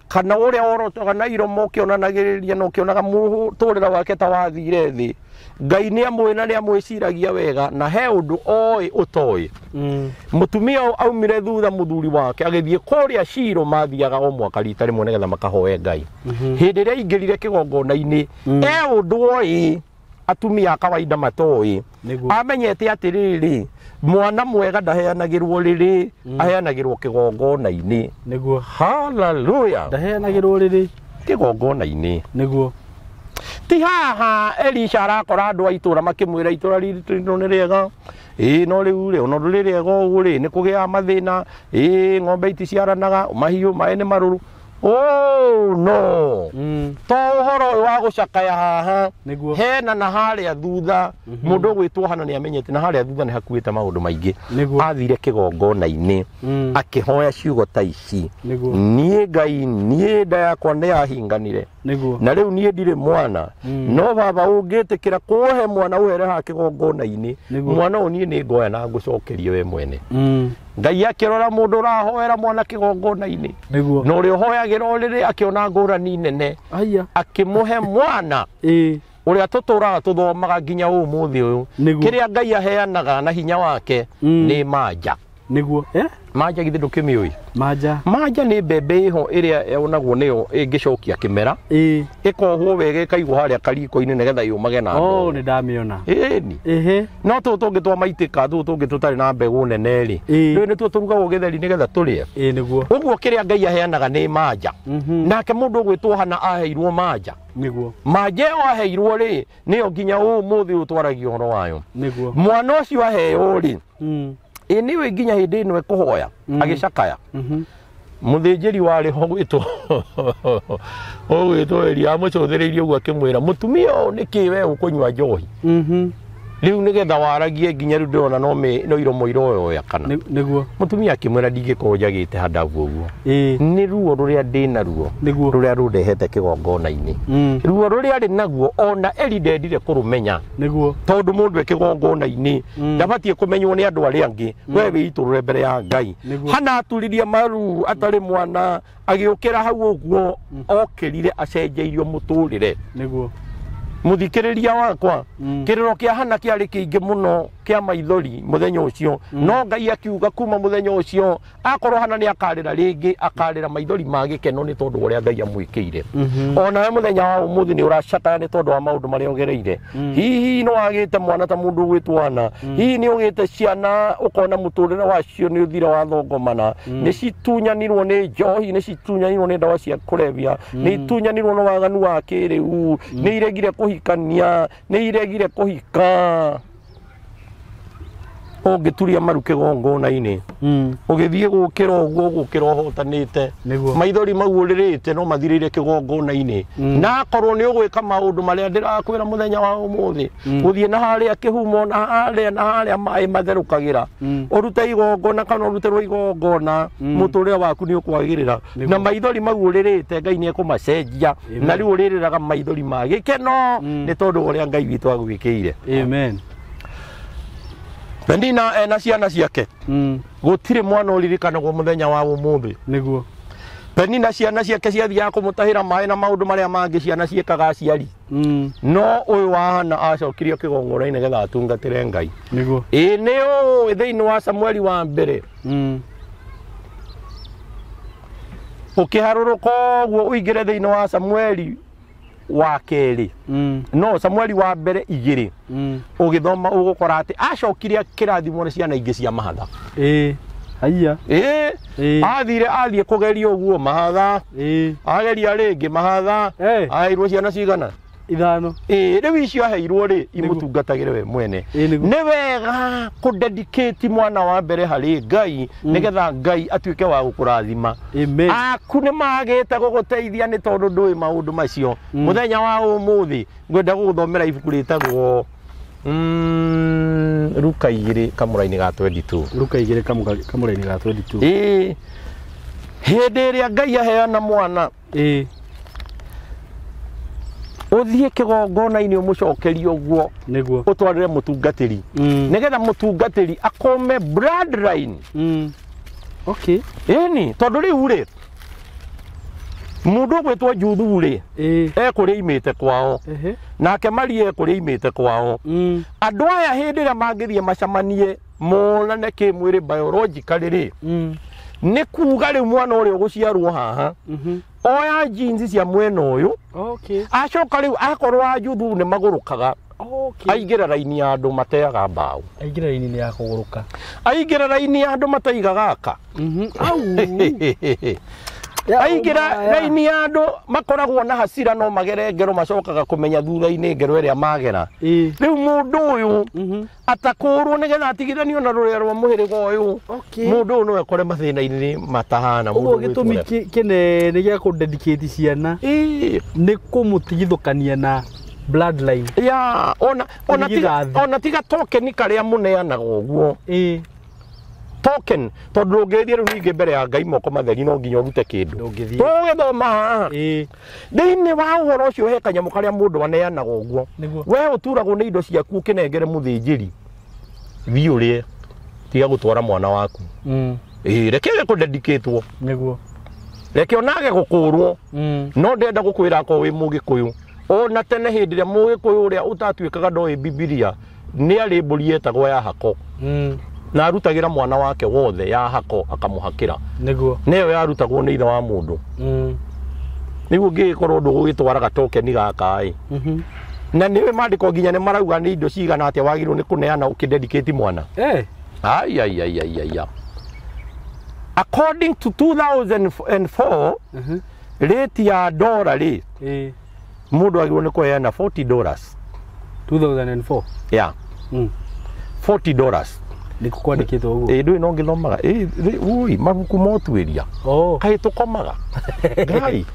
kana ũrĩa worotaga na iromo ũkĩonanagĩrĩria na ũkĩonaga mũtũrĩre wake ta wathire thĩ, Ngai nĩ amũĩ na nĩ amwĩciragia wega, na he ũndũ oĩ ũtoĩ. Mũtumia ũyũ aumire thutha mũthuri wake agĩthiĩ kũrĩa Shilo, mathiaga o mwaka rita rĩmwe nĩgetha makahoe Ngai. Hĩndĩ ĩrĩa aingĩrire kĩgongona-inĩ, e ũndũ oĩ atumia a kawaida matoĩ. Nĩguo. Amenyete atĩrĩrĩ, mwana mwega ndaheanagĩrwo rĩrĩ, aheanagĩrwo kĩgongona-inĩ. Nĩguo. Hallelujah. Ndaheanagĩrwo rĩrĩ. Kĩgongona-inĩ. Nĩguo. Ti haha Elisha arakora andũ a itũra makĩmwĩra itũra ritũ nĩ rĩega, ĩĩ no rĩu rĩ, ona rĩ rĩega ũguo rĩ, nĩ kũgĩaga mathĩna, ĩĩ ng'ombe iticiaranaga, mahiũ maĩ nĩ marũrũ. Oh no. To ũhoro ũyũ wa gũcakaya haha, Nĩguo. hena na harĩa thutha, mũndũ ũgwĩtwo Hana nĩ amenyete na harĩa thutha nĩ hakuĩte maũndũ maingĩ. Nĩguo. Athire kĩgongona-inĩ akĩhoya ciugo ta ici: Nĩguo. niĩ Ngai, niĩ nda yakwa nĩ yahinganire, Nĩguo. na rĩu niĩ ndirĩ mwana, no baba ũngĩtĩkĩra kũhe mwana ũhere haha kĩgongona-inĩ, Nĩguo. mwana ũyũ niĩ nĩ ngoya na ngũcokerie we mwene. Ngai akĩrora mũndũ ũrahoera mwana kĩgongona-inĩ Nĩguo. na ũrĩa ũhoyagĩra ũrĩrĩ, akĩona ngũrani nene, Aya. akĩmũhe mwana. Ĩĩ. Ũrĩa tũtũraga tũthomaga nginya ũmũthĩ ũyũ. Nĩguo. Kĩrĩa Ngai aheanaga na hinya wake nĩ manja. Nĩguo. Manja githĩ ndũkĩmĩũĩ? Manja. Manja nĩ mbembe ĩho ĩrĩa yonagwo nĩyo ĩngĩcokia kĩmera. Ĩkohwo wega ĩkaigwo harĩa kariko-inĩ nĩgetha yũmage na Oh, ndoo. nĩ ndamĩona. Ĩni. Ehe. No tũtũ tũngĩ twa maitĩka, tũtũ tũngĩ tũtarĩ na mbegũ nene rĩ, rĩu nĩtuo tũrugagwo gĩtheri nĩgetha tũrĩe. Ĩĩ nĩguo. Ũguo kĩrĩa Ngai aheanaga nĩ manja. Nake mũndũ ũgwĩtwo Hana aheirwo manja. Nĩguo. Manja ĩyo aheirwo rĩ, nĩyo nginya ũmũthĩ ũyũ twaragia ũhoro wayo. Nĩguo. Mwana ũcio aheo rĩ, ĩ nĩwe nginya hĩndĩ ĩno ekũhoya agĩcakaya. Mũthĩnjĩri warĩ ho gwĩtwo ũgwĩtwo Eli amũcũthĩrĩirie ũguo akĩmwĩra, mũtumia ũyũ nĩkĩ we ũkũnyua njohi? Rĩu nĩgetha waragie nginya rĩu ndĩrona no iromo iroyoya kana. Nĩguo. Mũtumia akĩmwĩra ndingĩkorwo njagĩte handabu ũguo. Nĩ ruo rũrĩa ndĩna ruo. Nĩguo. Rũrĩa rũndehete kĩgongona-inĩ. Ruo rũrĩa arĩ naguo ona Eli ndendire kũrũmenya. Nĩguo. Tondũ mũndũ e kĩgongona-inĩ ndabatiĩ kũmenywo nĩ andũ arĩa angĩ, we wĩitũrũre mbere ya Ngai. Nĩguo. Hana aturirie maru atarĩ mwana, agĩũkĩra hau ũguo, okĩrire acenjeirio mũtũrĩre. Nĩguo. Mũthikĩrĩria wakwa, kĩrĩro kĩa Hana kĩarĩ kĩingĩ mũno kĩa maithori mũthenya ũcio. No Ngai akiuga kuma mũthenya ũcio akorwo Hana nĩ akarĩra rĩngĩ, akarĩra maithori ma gĩkeno nĩ tondũ wa ũrĩa Ngai amwĩkĩire. Onawe mũthenya wa ũmũthĩ nĩ ũracakaya nĩ tondũ wa maũndũ marĩa ũgereire. Hihi nĩ wagĩte mwana ta mũndũ ũgwĩtwo Hana, hihi nĩ ũgĩte ciana ũkona mũtũrĩre wacio nĩ ũthire wathongomana, nĩ citunyanirwo nĩ njohi, nĩ citunyanirwo nĩ ndawa cia kũrebia, nĩ itunyanirwo nĩ waganu wa kĩrĩu, nĩ iregire kũhikania, nĩ iregire kũhika. Ũngĩturia maru kĩgongona-inĩ, ũgĩthiĩ gũkĩra ũguo ũgũkĩra ũhotanĩte. Nĩguo. Maithori mau ũrĩrĩte no mathirĩire kĩgongona-inĩ. Na akorwo nĩ ũgwĩka maũndũ marĩa ndĩrakwĩra mũthenya wa ũmũthĩ, gũthiĩ na harĩa kĩhumo na harĩa na harĩa maĩ matherũkagĩra, ũrute igongona kana ũrutĩrwo igongona, mũtũrĩre waku nĩ ũkwagĩrĩra. Na maithori mau ũrĩrĩte Ngai nĩ ekũmacenjia, na rĩu ũrĩrĩraga maithori ma gĩkeno nĩ tondũ wa ũrĩa Ngai witũ agwĩkĩire. Amen. Penina ena ciana ciake. Gũtirĩ mwana ũririkanagwo mũthenya wa ũmũthĩ. Nĩguo. Penina ciana ciake ciathiaga kũmũtahĩra maĩ na maũndũ marĩa mangĩ ciana ciĩkaga aciari. No ũyũ wa Hana acokirio kĩgongona-inĩ nĩgetha atungatĩre Ngai. Nĩguo. Ĩ nĩ ũĩ thĩinĩ wa Samueli wa mbere. Ũkĩharũrũka ũguo ũingĩre thĩinĩ wa Samueli wa kerĩ. No Samueli wa mbere igĩrĩ. Ũgĩthoma ũgũkora atĩ acokire akĩrathimwo nĩ ciana ingĩ cia mahatha. Haiya. Athire athiĩ kũgeria ũguo mahatha. Ageria rĩngĩ mahatha. Aheirwo ciana cigana? 5. Rĩu icio aheirwo rĩ, imũtungatagĩre we mwene. Nĩ wega kũdedicate mwana wa mbere harĩ Ngai nĩgetha Ngai atuĩke wa gũkũrathima. Amen. Aku nĩ magĩte gũgũteithia nĩ tondũ ndũĩ maũndũ macio. Mũthenya wa ũmũthĩ ngwenda gũgũthomera ibuku rĩtagwo Luka 2 kamũra-inĩ ga 22. Luka 2 kamũra-inĩ ga 22. Hĩndĩ ĩrĩa Ngai aheana mwana, ũthiĩ kĩgongona-inĩ ũmũcokerie ũguo. Nĩguo. Ũtwarĩre mũtungatĩri. Nĩgetha mũtungatĩri akome bloodline. Okay. Ĩni, tondũ rĩu rĩ, mũndũ ũgwĩtwo Juthu rĩ, ekũrĩa imĩte kwao. Nake Maria ekũrĩa imĩte kwao. Andũ aya hĩndĩ ĩrĩa mangĩthiĩ macemanie monane kĩmwĩrĩ biologically rĩ, nĩ kuga rĩu mwana ũrĩa ũgũciarwo haha, oya jeans cia mwena ũyũ, acoka rĩu akorwo a Juthu nĩ magũrũkaga, aingĩra raini ya andũ mateaga mbaũ. Aingĩra raini ya kũgũrũka. Aingĩra raini ya andũ mataigaga aka. Aingĩra raini ya andũ makoragwo na hasira no magere ngero macokaga kũmenya thutha-inĩ ngero ĩrĩa magera. Rĩu mũndũ ũyũ atakũrwo nĩgetha atigithanio na rũrĩa rwa mũhĩrĩga ũyũ. Mũndũ ũyũ no ekore mathĩna-inĩ matahana. Ũguo gĩtũmi kĩnene gĩa kũdedicate ciana nĩ kũmũtigithũkania na bloodline. Ya, ona tiga token karĩa mũneanaga ũguo. Token tondũ ndũngĩthiĩ rĩu ningĩ mbere ya Ngai moko matheri no nginya ũrute kĩndũ. Tũgĩthoma haha. Thĩinĩ wa ũhoro ũcio he kanyamũ karĩa mũndũ aneanaga ũguo. We ũturagwo nĩ indo ciaku ũkĩnengere mũthĩnjĩri. Thiĩ ũrĩe. Tiga gũtwara mwana waku. Reke age kũdedicatwo. Nĩguo. Reke onage gũkũrwo. No ndenda gũkwĩra akorwo wĩ mũgĩkũyũ. Ona tene hĩndĩ ĩrĩa mũgĩkũyũ ũrĩa ũtatuĩkaga ndoĩ Bibilia nĩ arĩ mbũri yetagwo ya hako. Na arutagĩra mwana wake wothe ya hako akamũhakĩra. Nĩguo. Nĩyo yarutagwo nĩ ithe wa mũndũ. Nĩguo ngĩgĩkorwo ndũgũgĩtwaraga tokeni gaka ĩ. Na nĩwe maandĩko nginya nĩ marauga nĩ indo cigana atĩa wagĩrĩirwo nĩ kũneana ũkĩdedicate mwana. Ai ai ai ai ai. According to 2004 rate ya dollar rĩ mũndũ agĩrĩirwo nĩ kũheana $40. 2004. Yeah. $40. Nĩkũ kwandĩkĩtwo ũguo? Ĩ ndũĩ no ngĩthomaga. Ĩ ui mabuku motuĩria. Kaĩ tũkomaga. Ngai.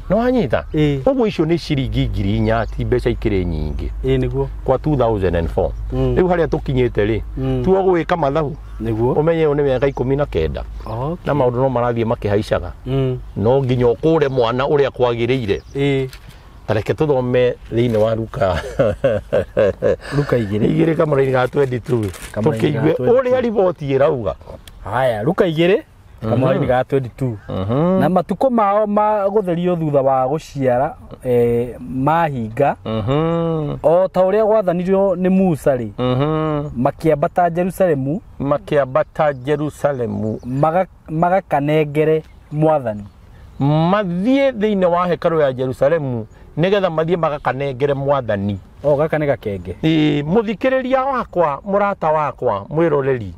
No wanyita? Ũguo icio nĩ ciringi 4,000 ti mbeca ikĩrĩ nyingĩ. Ĩ nĩguo. Kwa 2004. Rĩu harĩa tũkinyĩte rĩ, tuo gwĩka mathabu. Nĩguo. Ũmenye ũyũ nĩ mĩaka 19. Na maũndũ no marathiĩ makĩhaicaga. No nginya ũkũre mwana ũrĩa kwagĩrĩire. Tareke tũthome thĩinĩ wa Luka. Luka igĩrĩ. Igĩrĩ kamũraini ga 22. Kamũraini ga Tũkĩigue 22. ũrĩa riboti ĩrauga. Haya, Luka igĩrĩ kamũraini ga 22. Na matukũ mao ma gũtherio thutha wa gũciara mahinga o ta ũrĩa gwathanirwo nĩ Musa rĩ, makĩambata Jerusalemu, makĩambata Jerusalemu magakanengere mwathani. Mathiĩ thĩinĩ wa hekarũ ya Jerusalemu nĩgetha mathiĩ magakanengere mwathani. O gaka nĩ gakenge. Mũthikĩrĩria wakwa, mũrata wakwa, mwĩroreri,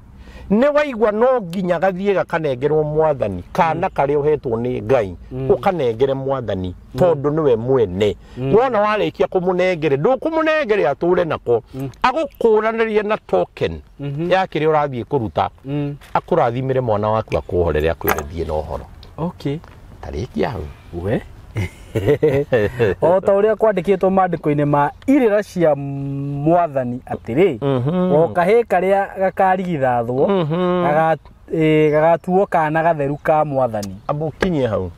nĩ waigua no nginya gathiĩ gakanengerwo mwathani kana karĩa ũhetwo nĩ Ngai ũkanengere mwathani tondũ nĩwe mwene. Wona warĩkia kũmũnengere ndũkũmũnengere atũre nako, agũkũranĩrie na token ya kĩrĩa ũrathiĩ kũruta, akũrathimĩre mwana waku akũhorere akwĩre thiĩ na ũhoro. Okay. Tarĩkia hau. We o ta ũrĩa kwandĩkĩtwo maandĩko-inĩ ma irĩra cia mwathani atĩrĩ, o kahĩĩ karĩa gakarigithathwo gagatuo kana gatheru ka mwathani. Amba ũkinyie hau.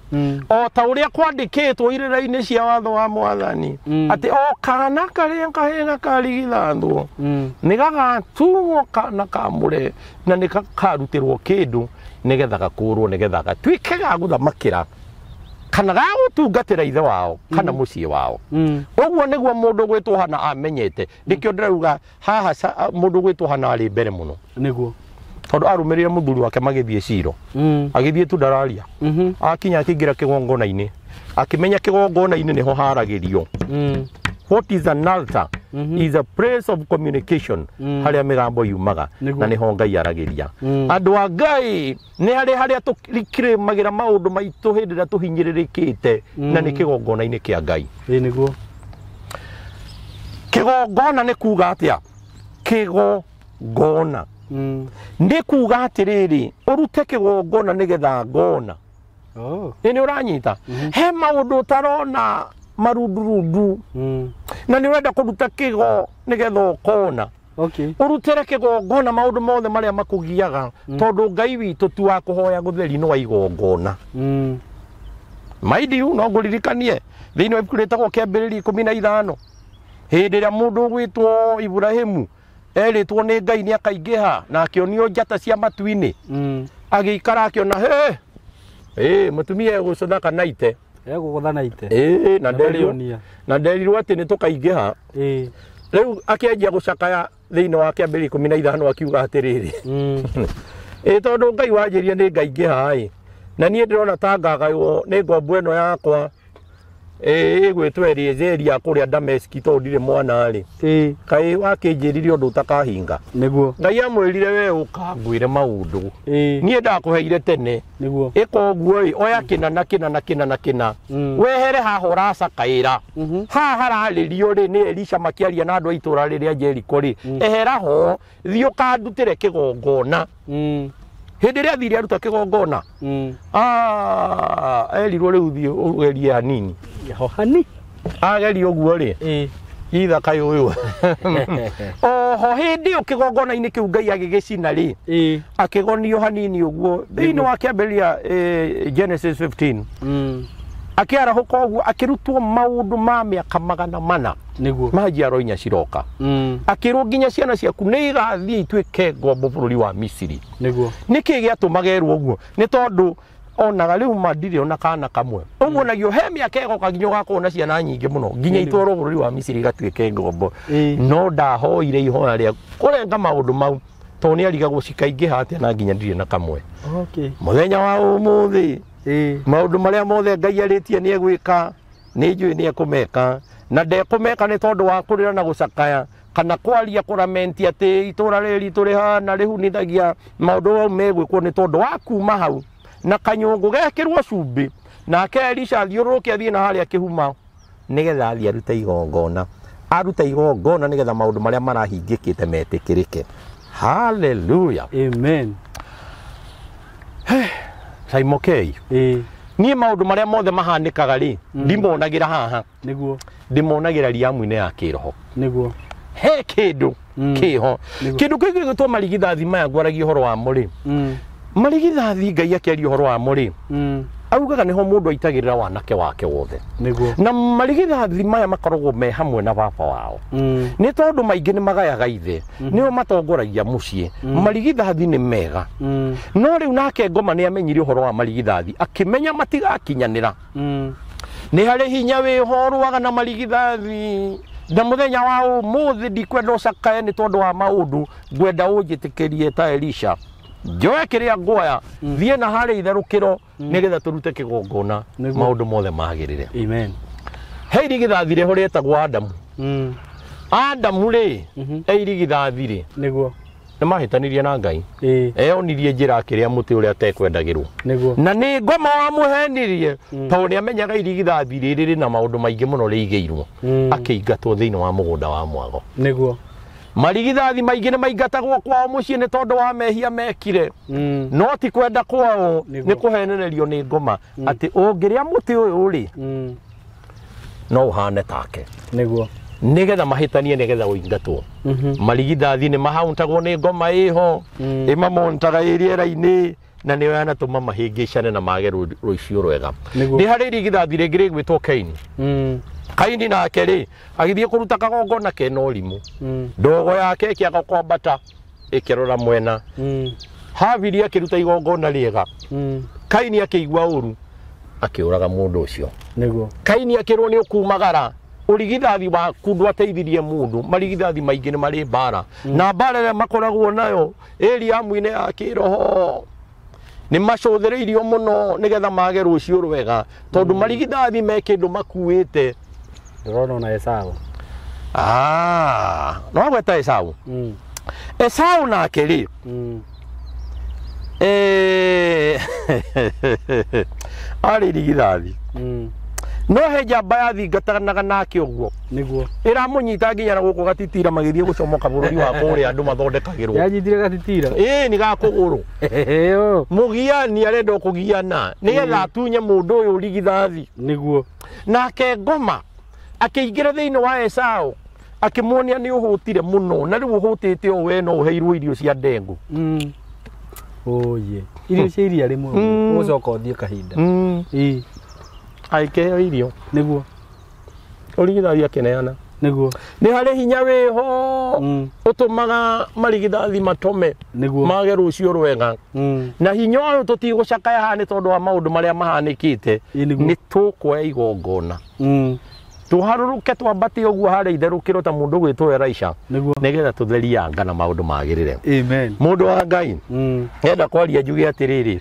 O ta ũrĩa kwandĩkĩtwo irĩra-inĩ cia watho wa mwathani atĩ o kana karĩa kahĩĩ gakarigithathwo nĩ gagatuo kana kamũre na nĩ gakarutĩrwo kĩndũ nĩgetha gakũrwo nĩgetha gatuĩke ga gũthamakĩra kana ga gũtungatĩra ithe wao kana mũciĩ wao. Ũguo nĩguo mũndũ gwĩtwo Hana amenyete. Nĩkĩo ndĩrauga haha mũndũ gwĩtwo Hana arĩ mbere mũno. Nĩguo. Tondũ arũmĩrĩire mũthuri wake magĩthiĩ Ciro. Agĩthiĩ tu ndararia. Akinya akĩingĩra kĩgongona-inĩ. Akĩmenya kĩgongona-inĩ nĩho haragĩrio. What is an altar? Is a place of communication. Harĩa mĩgambo yumaga na nĩho Ngai aragĩria. Andũ a Ngai nĩ harĩ harĩa tũkirĩmagĩra maũndũ maitũ hĩndĩ ĩrĩa tũhinyĩrĩrĩkĩte na nĩ kĩgongona-inĩ kĩa Ngai. Ĩ nĩguo. Kĩgongona nĩ kuga atĩa? Kĩgongona nĩ kuga atĩrĩrĩ, ũrute kĩgongona nĩgetha ngona. Nĩ ũranyita? He maũndũ ũtarona marundurundu na nĩ ũrenda kũruta kĩgo nĩgetha ũkona. Ũrutĩre kĩgongona maũndũ mothe marĩa makũgiaga tondũ Ngai witũ ti wa kũhoya gũtheri nĩ wa igongona. Mind you, no ngũririkanie thĩinĩ wa ibuku rĩtagwo Kĩambĩrĩria 15 hĩndĩ ĩrĩa mũndũ ũgwĩtwo Iburahĩmu erĩtwo nĩ Ngai nĩ akaingĩha na akĩonio njata cia matu-inĩ, agĩikara akĩona he mũtumia egũcũtha kana ite. Egũgũtha na ite. Na nderirwo atĩ nĩ tũkaingĩha. Rĩu akĩanjia gũcakaya thĩinĩ wa Kĩambĩrĩria 15 akiuga atĩrĩrĩ, ĩ tondũ Ngai wanjĩria nĩ ngaingĩha ĩ, na niĩ ndĩrona ta ngagaywo nĩ ngombo ĩno yakwa ĩgwĩtwo Eliezeri ya kũrĩa Dameski tondũ ndirĩ mwana rĩ, kaĩ wakĩnjĩrire ũndũ ũtakahinga. Nĩguo. Ngai amwĩrire we ũkangwĩre maũndũ, niĩ ndakũheire tene. Nĩguo. Ĩka ũguo ĩ, oya kĩna na kĩna na kĩna na kĩna, wehere haha ũracakaĩra, haha hararĩrio rĩ nĩ Elisha makĩaria na andũ a itũũra rĩrĩa Jeriko rĩ, ehera ho thiĩ ũkandutĩre kĩgongona. Hĩndĩ ĩrĩa athire aruta kĩgongona, erirwo rĩu thiĩ ũgerie hanini. Ho hani. Ageria ũguo rĩ, itha kaĩ ũyũ. Oho hĩndĩ ĩyo kĩgongona-inĩ kĩu Ngai agĩgĩcina rĩ, akĩgonio hanini ũguo thĩinĩ wa Kĩambĩrĩria Genesis 15. Akĩarahũka ũguo akĩrutwo maũndũ ma mĩaka 400 Nĩguo. ma njiaro inya ciroka. Akĩrwo nginya ciana ciaku nĩ igathiĩ ituĩke ngombo bũrũri wa Misiri. Nĩguo. Nĩkĩ gĩatũmaga erwo ũguo? Nĩ tondũ onaga rĩu ma ndirĩ ona kana kamwe ũguo nagio he mĩaka ĩgoka nginya ũgakorwo na ciana nyingĩ mũno nginya itwarwo bũrũri wa Misiri igatuĩke ngombo no ndahoire ihoya rĩa kũrenga maũndũ mau tondũ nĩ arigagwo cikaingĩha atĩa na nginya ndirĩ na kamwe mũthenya wa ũmũthĩ maũndũ marĩa mothe Ngai arĩtie nĩ egwĩka nĩ njũĩ nĩ ekũmeka na ndekũmeka nĩ tondũ wa kũrĩra na gũcakaya kana kwaria kũramenti atĩ itũra rĩrĩ ritũ rĩhana rĩhunithagia maũndũ mau megwĩkwo nĩ tondũ wa kuma hau na kanyũngũ gekĩrwo cumbĩ nake Elisha athiũrũrũke athiĩ na harĩa kĩhuma nĩgetha athiĩ arute igongona arute igongona nĩgetha maũndũ marĩa marahingĩkĩte metĩkĩrĩke. Hallelujah. Amen. Saimokei niĩ maũndũ marĩa mothe mahanĩkaga rĩ ndimonagĩra haha nĩguo ndĩmonagĩra riamu-inĩ ya kĩroho nĩguo he kĩndũ kĩho kĩndũ kĩu gĩgwĩtwo marigithathi maya ngwaragia ũhoro wamo rĩ marigithathi Ngai akĩaria ũhoro wamo rĩ augaga nĩho mũndũ aitagĩrĩra wanake wake wothe nĩguo na marigithathi maya makoragwo me hamwe na baba wao nĩ tondũ maingĩ nĩ magayaga ithe nĩo matongoragia mũciĩ marigithathi nĩ mega no rĩu nake ngoma nĩ amenyire ũhoro wa marigithathi akĩmenya matigakinyanĩra nĩ harĩ hinya wĩho ũrũaga na marigithathi na mũthenya wa ũmũthĩ ndikwenda ũcakae nĩ tondũ wa maũndũ ngwenda ũnjĩtĩkĩrie ta Elisha njoe kĩrĩa nguoya thiĩ na harĩa itherũkĩro nĩgetha tũrute kĩgongona maũndũ mothe magĩrĩre. Amen. He irigithathi rĩho rĩetagwo Adamu. Adamu rĩ e irigithathi rĩ nĩguo nĩ mahĩtanirie na Ngai eyonirie njĩra akĩrĩa mũtĩ ũrĩa atekwendagĩrwo nĩguo na nĩ ngoma wamũhenirie tondũ nĩ amenyaga irigithathi rĩrĩ rĩna maũndũ maingĩ mũno rĩigĩirwo akĩingatwo thĩinĩ wa mũgũnda wa mwago nĩguo marigithathi maingĩ nĩ maingatagwo kwao mũciĩ nĩ tondũ wa mehia mekire no ti kwenda kwao nĩ kũhenererio nĩ ngoma atĩ ũngĩrĩa mũtĩ ũyũ rĩ no ũhane take nĩguo nĩgetha mahĩtanie nĩgetha ũingatwo marigithathi nĩ mahauntagwo nĩ ngoma ĩho ĩmamontaga ĩ rĩera-inĩ na nĩyo yanatũma mahĩngĩcane na mage rũciũ rwega. Nĩ harĩ irigithathi rĩngĩ rĩgwĩtwo Kaini. Kaini nake rĩ agĩthiĩ kũruta kagongona kena ũrimũ ndogo yake ĩkĩaga kwambata ĩkĩrora mwena Habili akĩruta igongona rĩega Kaini akĩigua ũru akĩũraga mũndũ ũcio nĩguo Kaini akĩrwo nĩ ũkumagara ũrigithathi waku ndwateithirie mũndũ marigithathi maingĩ nĩ marĩ mbara na mbara ĩrĩa makoragwo nayo ĩriamu-inĩ ya kĩroho nĩ macũthĩrĩirio mũno nĩgetha mage rũciũ rwega tondũ marigithathi me kĩndũ makuĩte. Ndĩrona ona Esau. No gweta Esau. Esau nake rĩ arĩ irigithathi no he njamba yathingatanaga nake ũguo nĩguo ĩramũnyita nginya na gũkũ gatitira magĩthiĩ gũcomoka bũrũri wa kũrĩa andũ mathondekagĩrwo yanyitire gatitira ĩĩ nĩ ga kũgũrũ mũgiani arenda kũgiana nĩgetha atunye mũndũ ũyũ ũrigithathi nĩguo nake ngoma akĩingĩra thĩinĩ wa Esau akĩmuonia nĩ ũhũtire mũno na rĩu ũhũtĩte o we no ũheirwo irio cia ndengũ oye irio cia iria rĩmwe ũgũcoka ũthiĩ kahinda ĩĩ aikĩheo irio nĩguo ũrigithathi akĩneana nĩguo nĩ harĩ hinya wĩho ũtũmaga marigithathi matome nĩguo mage rũciũ rwega na hinya ũyũ tũtigũcakaya haha nĩ tondũ wa maũndũ marĩa mahanĩkĩte nĩ tũkuoya igongona tũharũrũke twambate ũguo harĩa itherũkĩro ta mũndũ gwĩtwo Elisha nĩgetha tũtherie anga na maũndũ magĩrĩre. Amen. Mũndũ wa Ngai enda kwaria njuge atĩrĩrĩ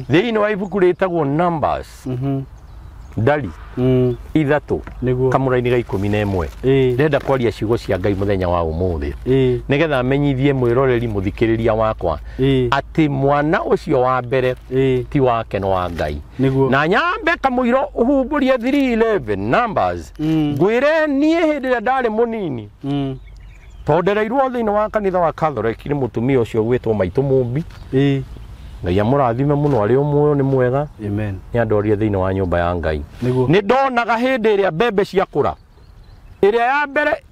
thĩinĩ wa ibuku rĩtagwo Numbers ndari ithatũ kamũra-inĩ ga 11 ndenda kwaria ciugo cia Ngai mũthenya wa ũmũthĩ nĩgetha menyithie mwĩroreri mũthikĩrĩria wakwa atĩ mwana ũcio wa mbere ti wake no wa Ngai na nyambe kamũiro ũhumbũrie 3:11 Numbers ngwĩre niĩ hĩndĩ ĩrĩa ndarĩ mũnini tondũ ndereirwo thĩinĩ wa kanitha wa Catholic nĩ mũtumia ũcio ũgwĩtwo Maitũ Mũmbi Ngai amũrathime mũno arĩ o muoyo nĩ mwega. Amen. Nĩ andorie thĩinĩ wa nyũmba ya Ngai. Nĩ ndonaga hĩndĩ ĩrĩa mbembe ciakũra ĩrĩa ya mbere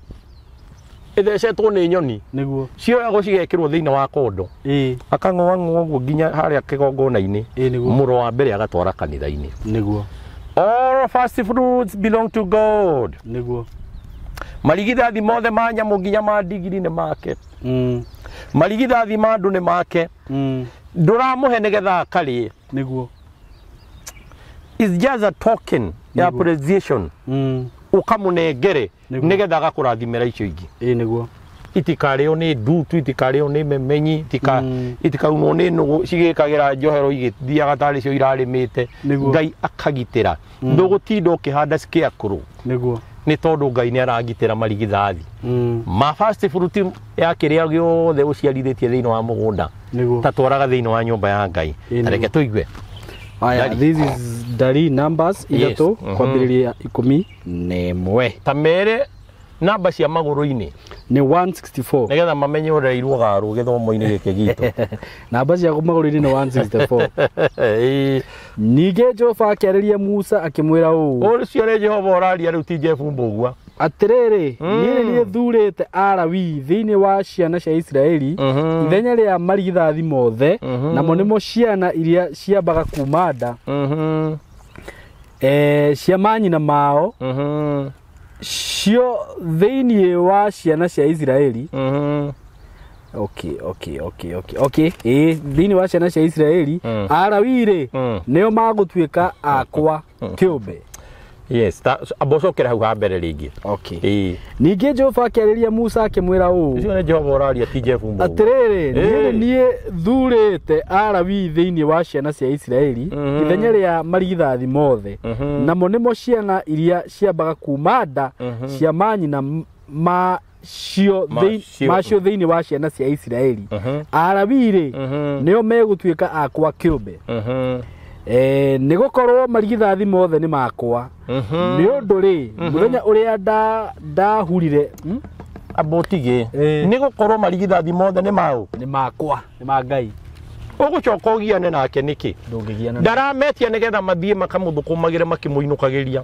ĩthecetwo nĩ nyoni nĩguo cioyagwo cigekĩrwo thĩinĩ wa kondo akang'oang'oa ũguo nginya harĩa kĩgongona-inĩ mũro wa mbere agatwara kanitha-inĩ nĩguo. All first fruits belong to God. Nĩguo marigithathi mothe ma nyamũ nginya ma ndigiri nĩ make. Marigithathi ma andũ nĩ make. Ndũramũhe nĩgetha akarĩe nĩguo Is just a token ya appreciation. Ũkamũnengere nĩgetha agakũrathimĩra icio ingĩ. Ĩĩ nĩguo. Itikarĩo nĩ ndutu, itikarĩo nĩ memenyi, itikaunwo nĩ nũgũ cigĩkagĩra njohero igĩthiaga tarĩ cio irarĩmĩte. Ngai akagitĩra. Ndũgũtinda ũkĩhanda scarecrow. Nĩguo. Nĩ tondũ Ngai nĩ aragitĩra marigithathi. Ma first fruit ya kĩrĩa gĩothe ũciarithĩtie thĩinĩ wa mũgũnda. Ta twaraga thĩinĩ wa nyũmba ya Ngai. Ta reke tũigue. Aya, this is Dari numbers 3 kwambĩrĩria 11. Ta mere namba cia magũrũ-inĩ nĩ 164 nĩgetha mamenye ũrĩa irwo garũ gĩthomo-inĩ gĩkĩ gitũ. Namba cia magũrũ-inĩ nĩ 164. Ningĩ Jehova akĩarĩria Musa akĩmwĩra ũũ. Ũcio nĩ Jehova ũraria rĩu ti Jeff Mbũgua. Atĩrĩrĩ, niĩ nĩ thurĩte Alawii thĩinĩ wa ciana cia Isiraeli ithenya rĩa marigithathi mothe, namo nĩmo ciana iria ciambaga kuuma nda cia manyina mao cio thĩinĩ wa ciana cia Isiraeli. Okay. Thĩinĩ wa ciana cia Isiraeli Alawii rĩ nĩo magũtuĩka akwa kĩũmbe. Yes, ambocokera hau ha mbere rĩngĩ. Okay. Ningĩ Jehova akĩarĩria Musa akĩmwĩra ũũ. Ũcio nĩ Jehova ũraria ti Jeff Mbũgua. Atĩrĩrĩ, niĩ niĩ thurĩte Alawii thĩinĩ wa ciana cia Isiraeli ithenya rĩa marigithathi mothe, namo nĩmo ciana iria ciambaga kuuma nda cia manyina macio thĩinĩ wa ciana cia Isiraeli. Alawii rĩ nĩo megũtuĩka akwa kĩũmbe. Nĩ gũkorwo marigithathi mothe nĩ makwa. Nĩ ũndũ rĩ, mũthenya ũrĩa ndahurire ambotige nĩ gũkorwo marigithathi mothe nĩ mao, nĩ makwa, nĩ ma Ngai. Ũgũcoka ũgiane nake nĩkĩ? Ndũngĩgiana. Ndarametia nĩgetha mathiĩ makamũthũkũmagĩre makĩmũinũkagĩria.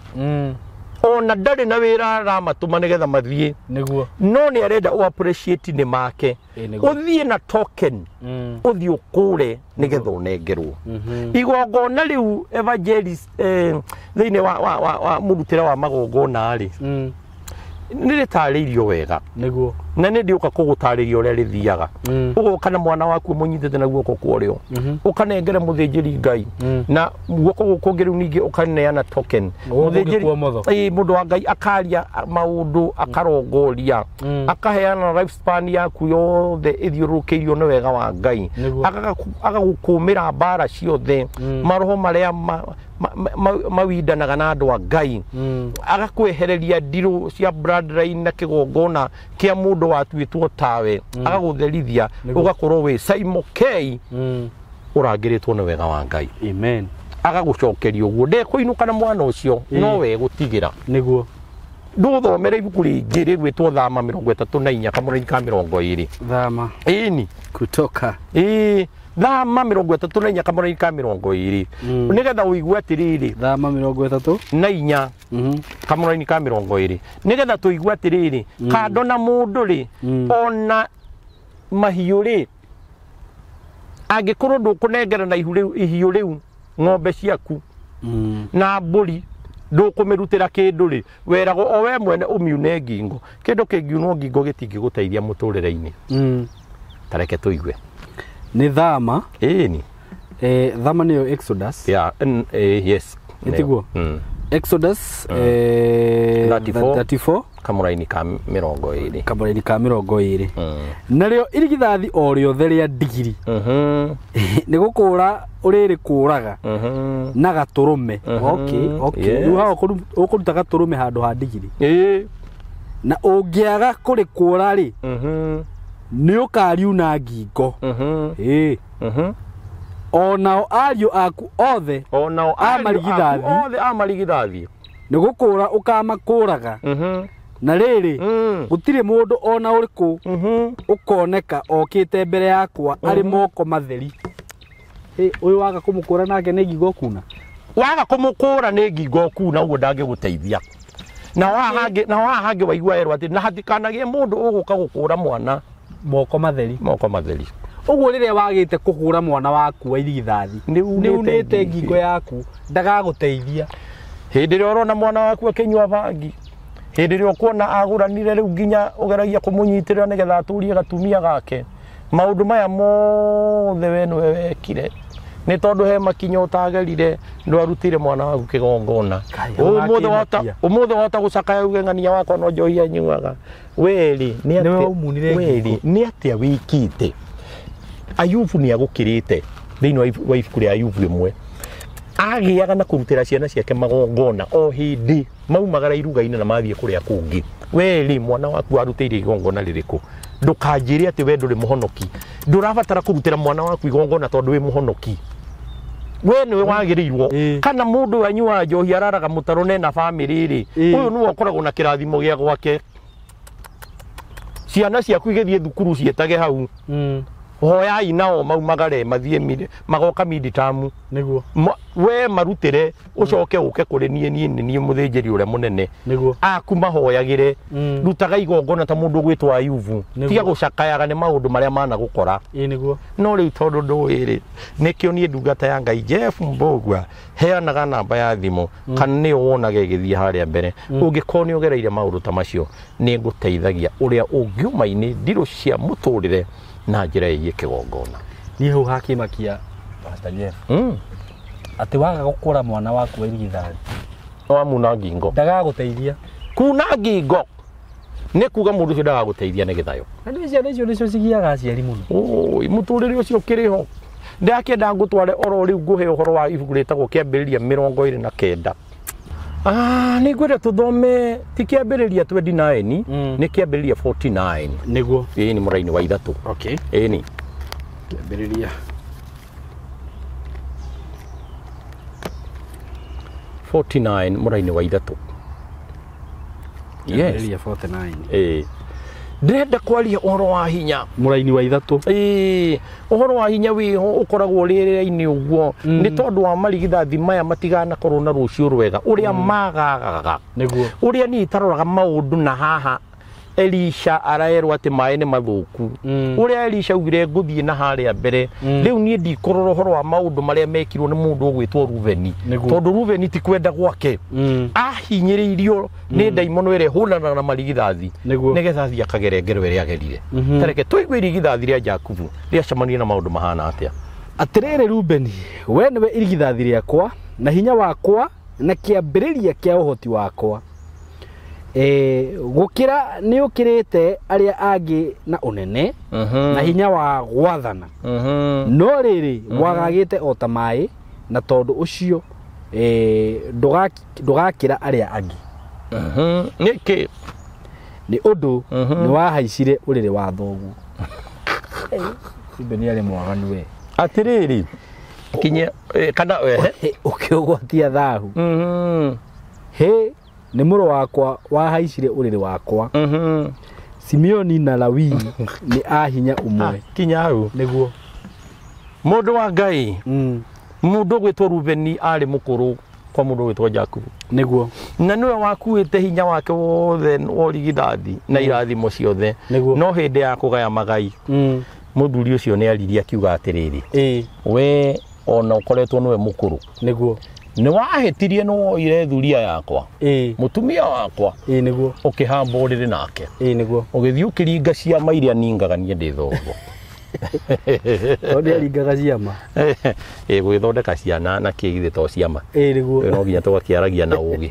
Ona ndarĩ na wĩra aramatũma nĩgetha mathiĩ. Nĩguo. No nĩ arenda ũ appreciate nĩ make. Ũthiĩ na token, ũthiĩ ũkũre nĩgetha ũnengerwo. Igongona rĩu evangelist thĩinĩ wa mũrutĩre wa magongona rĩ, nĩ rĩtarĩirio wega. Nĩguo. Na nĩ ndĩũka kũgũtarĩria ũrĩa rĩthiaga. Ũgoka na mwana waku ũmũnyitĩte na guoko kwa ũrĩo, ũkanengere mũthĩnjĩri Ngai, na guoko gũkũ kũngĩ rĩu ningĩ ũkaneana token. Mũthĩnjĩri mũndũ wa Ngai akaria maũndũ, akarongoria, akaheana life span yaku yothe ĩthiũrũrũkĩirio nĩ wega wa Ngai, agagũkũmĩra mbara ciothe, maroho marĩa mawindanaga na andũ a Ngai, agakwehereria ndirũ cia bloodline na kĩgongona kĩa mũndũ watuĩtwo tawe, agagũtherithia ũgakorwo wĩ Simon K ũrangĩrĩtwo nĩ wega wa Ngai. Amen. Agagũcokeria ũguo ndekũinũka na mwana ũcio, no we gũtigĩra. Nĩguo. Ndũthomere ibuku rĩngĩ rĩgwĩtwo Thama 34 kamũraini ka 20. Thama. Ĩni. Kutoka. Ĩĩ. Thama 34 kamũraini ka 20. Nĩgetha ũigue atĩrĩrĩ. Thama 34 kamũraini ka 20. Nĩgetha tũigue atĩrĩrĩ, kando na mũndũ rĩ, ona mahiũ rĩ, angĩkorwo ndũkũnengera na ihu rĩu ihiũ rĩu ng'ombe ciaku na mbũri ndũkũmĩrutĩra kĩndũ rĩ, weragwo o we mwene ũmiune ngingo. Kĩndũ kĩngiunwo ngingo gĩtingĩgũteithia mũtũrĩre-inĩ. Ta reke tũigue. Nĩ Thama. Ĩni. Thama nĩyo Exodus. Yeah, yes. Ĩtiguo? Exodus 34 kamũraini ka 20. Kamũraini ka 20. Narĩo irigithathi o rĩothe rĩa ndigiri nĩ gũkũra ũrĩrĩkũraga na gatũrũme. Okay. Rĩu haha ũkũruta gatũrũme handũ ha ndigiri. Na ũngĩaga kũrĩkũra rĩ, nĩ ũkariuna ngingo. O nao ariũ aku othe, o nao a marigithathi othe a marigithathi nĩ gũkũra ũkamakũraga. Na rĩrĩ, gũtirĩ mũndũ ona ũrĩkũ ũkoneka okĩte mbere yakwa arĩ moko matheri. Ũyũ waga kũmũkũra nake nĩ ngingo kuna. Waga kũmũkũra nĩ ngingo kuna, ũguo ndangĩgũteithia. Na haha hangĩ waigua erwo atĩ na hatikanagie mũndũ ũgũka gũkũra mwana moko matheri. Moko matheri. Ũguo rĩrĩa wagĩte kũhũra mwana waku wa irigithathi, nĩ unĩte ngingo yaku, ndagagũteithia. Hĩndĩ ĩrĩa ũrona mwana waku akĩnyua bangi, hĩndĩ ĩrĩa ũkuona agũranire rĩu nginya ũgeragia kũmũnyitĩrĩra nĩgetha atũrie gatumia gake, maũndũ maya mothe we nĩwe wekire. Nĩ tondũ he makinya ũtagerire ndwarutire mwana waku kĩgongona. Ũmũthĩ wahota gũcakaya uge ng'ania wakwa no njohi anyuaga. Weri nĩ atĩa wĩkĩte? Ayubu nĩ agũkĩrĩte thĩinĩ wa ibuku rĩa Ayubu rĩmwe. Agĩaga na kũrutĩra ciana ciake magongona o hĩndĩ maumagara iruga-inĩ na mathiĩ kũrĩa kũngĩ. Weri mwana waku arutĩire igongona rĩrĩkũ? Ndũkanjĩre atĩ we ndũrĩ mũhonoki. Ndũrabatara kũrutĩra mwana waku igongona tondũ wĩ mũhonoki. We nĩwe wagĩrĩirwo. Kana mũndũ anyuaga njohi araraga mũtaro nena bamĩrĩ rĩ, ũyũ nĩwe ũkoragwo na kĩrathimo gĩa gwake. Ciana ciaku igĩthiĩ thukuru ciĩtage hau. Hoyai nao maumagare mathiĩ magoka miditamu. Nĩguo. We marutĩre ũcoke ũke kũrĩ niĩ niĩ mũthĩnjĩri ũrĩa mũnene. Nĩguo. Aku mahoyagĩre. Rutaga igongona ta mũndũ ũgwĩtwo Ayubu. Tiga gũcakayaga nĩ maũndũ marĩa managũkora. Ĩĩ nĩguo. No rĩu tondũ ndũĩ rĩ, nĩkĩo niĩ ndungata ya Ngai Jeff Mbũgua heanaga namba ya thimũ kana nĩyo wonaga ĩgĩthiĩ harĩa mbere. Ũngĩkorwo nĩ ũgereire maũndũ ta macio, nĩ ngũteithagia ũrĩa ũngiuma-inĩ ndirũ cia mũtũrĩre na njĩra ĩgiĩ kĩgongona. Niĩ hau hakĩmakia Pastor Jeff. Atĩ waga gũkũra mwana waku wa irigithathi wamuna ngingo ndagagũteithia. Kuna ngingo nĩ kuga mũndũ ũcio ndagagũteithia nĩ gĩthayo. Na nĩ ciana icio nĩcio cigiaga aciari mũno. Oi mũtũrĩre ũcio ũkĩrĩ ho. Ndakĩenda ngũtware oro rĩu ngũhe ũhoro wa ibuku rĩtagwo Kĩambĩrĩria 29. Nĩ ngwenda tũthome ti Kĩambĩrĩria 29, nĩ Kĩambĩrĩria 49. Nĩguo. Ĩĩ nĩ mũraini wa 3. Okay. Ĩĩ nĩ Kĩambĩrĩria 49 mũraini wa 3. Yes. Kĩambĩrĩria 49. Ĩĩ. Ndĩrenda kwaria ũhoro wa hinya. Mũraini wa 3. Ĩĩ, ũhoro wa hinya wĩho ũkoragwo rĩera-inĩ ũguo nĩ tondũ wa marigithathi maya matiganakorwo na rũciũ rwega ũrĩa magagaga. Nĩguo. Ũrĩa niĩ itaroraga maũndũ na haha Elisha araerwo atĩ maĩ nĩ mathũku. Ũrĩa Elisha augire ngũthiĩ na harĩa mbere. Rĩu niĩ ndikũrora ũhoro wa maũndũ marĩa mekirwo nĩ mũndũ ũgwĩtwo Rubeni. Tondũ Rubeni ti kwenda gwake. Ahinyĩrĩirio nĩ ndaimono ĩrĩa ĩhũranaga na marigithathi. Nĩgetha athiĩ akagere ngero ĩrĩa agerire. Tareke tũigue irigithathi rĩa Jakubu rĩacemania na maũndũ mahana atĩa. Atĩrĩrĩ Rubeni, we nĩwe irigithathi rĩakwa na hinya wakwa na kĩambĩrĩria kĩa ũhoti wakwa. Gũkĩra nĩ ũkĩrĩte arĩa angĩ na ũnene na hinya wa gwathana. No rĩrĩ wagagĩte o ta maĩ na tondũ ũcio ndũgakĩra arĩa angĩ. Nĩkĩ? Nĩ ũndũ nĩ wahaicire ũrĩrĩ wa thoguo. Rubeni arĩ mwaganu we. Atĩrĩrĩ kinye kana ũkĩũgwatia thahu. Hĩ nĩ mũrũ wakwa wahaicire ũrĩrĩ wakwa. Simeoni na Lawi nĩ a hinya ũmwe. Kinya hau. Nĩguo. Mũndũ wa Ngai, mũndũ ũgwĩtwo Rubeni arĩ mũkũrũ kwa mũndũ ũgwĩtwo Jakubu. Nĩguo. Na nĩwe wakuĩte hinya wake wothe wa ũrigithathi na irathimo ciothe. No hĩndĩ ya kũgaya magai, mũthuri ũcio nĩ aririe akiuga atĩrĩrĩ, we ona ũkoretwo nĩwe mũkũrũ. Nĩguo. Nĩ wahĩtirie nĩ woire thuria yakwa. Mũtumia wakwa. Ĩĩ nĩguo. Ũkĩhamba ũrĩrĩ nake. Ĩĩ nĩguo. Ũgĩthiĩ ũkĩringa ciama iria ningaga niĩ ndĩ thoguo. Tondũ aringaga ciama. Ĩĩ gũgĩthondeka ciana na kĩ githĩ to ciama. Ĩĩ nĩguo. No nginya tũgakĩaragia na ũgĩ.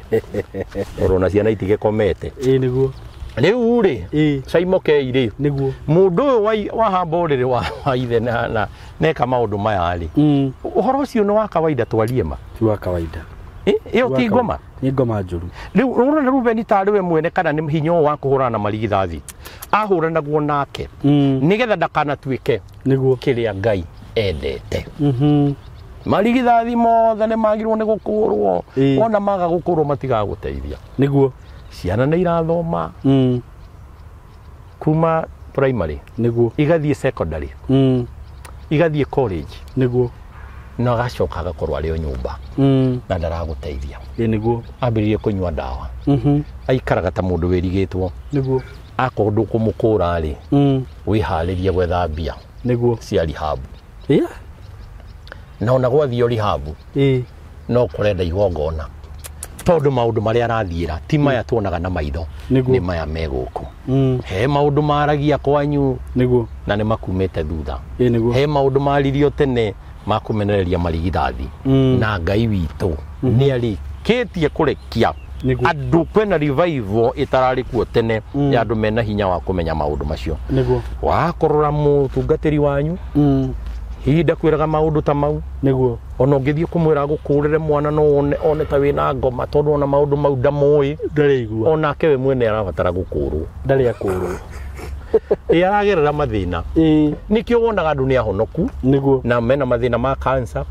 Tondũ ona ciana itigĩkomete. Ĩĩ nĩguo. Rĩu rĩ, Saimokei rĩ, nĩguo. Mũndũ ũyũ wahamba ũrĩrĩ wa ithe na neka maũndũ maya rĩ, ũhoro ũcio nĩ wa kawaida twarie ma? Ti wa kawaida. Ĩyo ti ngoma? Nĩ ngoma njũru. Rĩu ũrona Rubeni tarĩ we mwene kana nĩ hinya ũyũ wa kũhũrana na marigithathi ahũranagwo nake nĩgetha ndakanatuĩke nĩguo kĩrĩa Ngai endete. Marigithathi mothe nĩ magĩrĩirwo nĩ gũkũrwo. Ona maga gũkũrwo matigagũteithia. Nĩguo. Ciana nĩ irathoma kuma primary nĩguo igathiĩ secondary igathiĩ college nĩguo na agacoka agakorwo arĩ o nyũmba na ndaragũteithia. Ĩĩ nĩguo. Ambĩrĩrie kũnyua ndawa. Aikaraga ta mũndũ wĩrigĩtwo. Nĩguo. Akorwo ndũkũmũkũra rĩ, wĩharĩrie gwetha mbia nĩguo cia rehab. Yeah. Na ona gwathiĩ rehab no kũrenda igongona tondũ maũndũ marĩa arathiĩra ti maya tuonaga na maitho, nĩ maya me gũkũ. He maũndũ maragia kwanyu nĩguo na nĩ makumĩte thutha. Ĩĩ nĩguo. He maũndũ maririo tene Ma kũmenereria marigithathi na Ngai witũ nĩ arĩkĩtie kũrekia Nĩguo. andũ kwĩna revival ĩtararĩ kuo tene ya andũ mena hinya wa kũmenya maũndũ macio. Nĩguo. Wakorora mũtungatĩri wanyu hihi ndakwĩraga maũndũ ta mau. Nĩguo. Ona ũngĩthiĩ kũmwĩra gũkũrĩre mwana no one ta wĩna ngoma tondũ ona maũndũ mau ndamoĩ. Ndarĩ igua. Onake we mwene arabatara gũkũrwo. Ndarĩ akũrwo. Ĩ aragerera mathĩna. Ĩĩ. Nĩkĩo wonaga andũ nĩ ahonoku. Nĩguo. Na mena mathĩna ma cancer.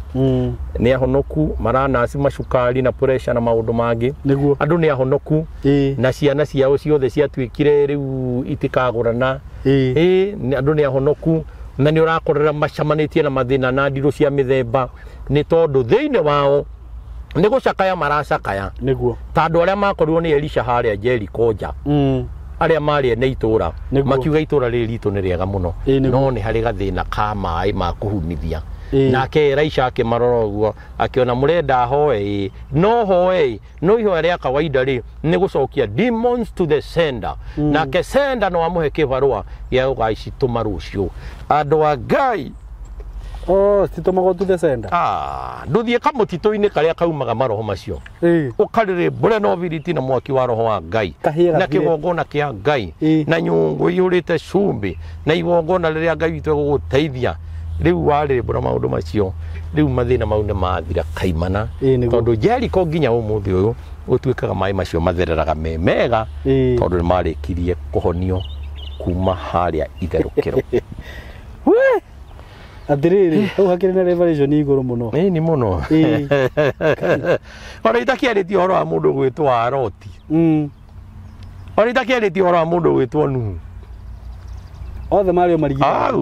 Nĩ ahonoku maranaci macukari na pressure na maũndũ mangĩ. Nĩguo. Andũ nĩ ahonoku. Ĩĩ. Na ciana ciao ciothe ciatuĩkire rĩu itikagũrana. Ĩĩ. Ĩĩ andũ nĩ ahonoku na nĩ ũrakorera macamanĩtie na mathĩna na ndirũ cia mĩthemba nĩ tondũ thĩinĩ wao nĩ gũcakaya maracakaya. Nĩguo. Ta andũ arĩa makorirwo nĩ Elisha harĩa Jericho nja. Arĩa marĩ ene itũra makiuga itũra rĩrĩ ritũ nĩ rĩega mũno no nĩ harĩ gathĩna ka maĩ ma kũhunithia. Nake Elisha akĩmarora ũguo akĩona mũrenda hoe no hoe no ihoya rĩa kawaida rĩ nĩ gũcokia demons to the sender. Nake sender no amũhe kĩbarũa gĩa gũgacitũma rũciũ. Andũ a Ngai. Oh, citũmagwo to the sender. Ndũthiĩ kamũtitũ-inĩ karĩa kaumaga maroho macio. Ũkarĩrĩ mbure na ũbiriti na mwaki wa roho wa Ngai na kĩgongona kĩa Ngai na nyũngũ iyũrĩte cumbĩ na igongona rĩrĩa Ngai witũ egũgũteithia. Rĩu warĩrĩmbũra maũndũ macio rĩu mathĩna mau nĩ mathira kaimana tondũ Jericho nginya ũmũthĩ ũyũ gũtuĩkaga maĩ macio mathereraga me mega tondũ nĩ marĩkirie kũhonio kuma harĩa itherũkĩro. Atĩrĩrĩ hau hakĩrĩ na revelation igũrũ mũno. Ĩĩ nĩ mũno. Ona itakĩarĩtie ũhoro wa mũndũ gwĩtwo Aroti. Ona itakĩarĩtie ũhoro wa mũndũ gwĩtwo Nuhu. Othe marĩ o marigithathi.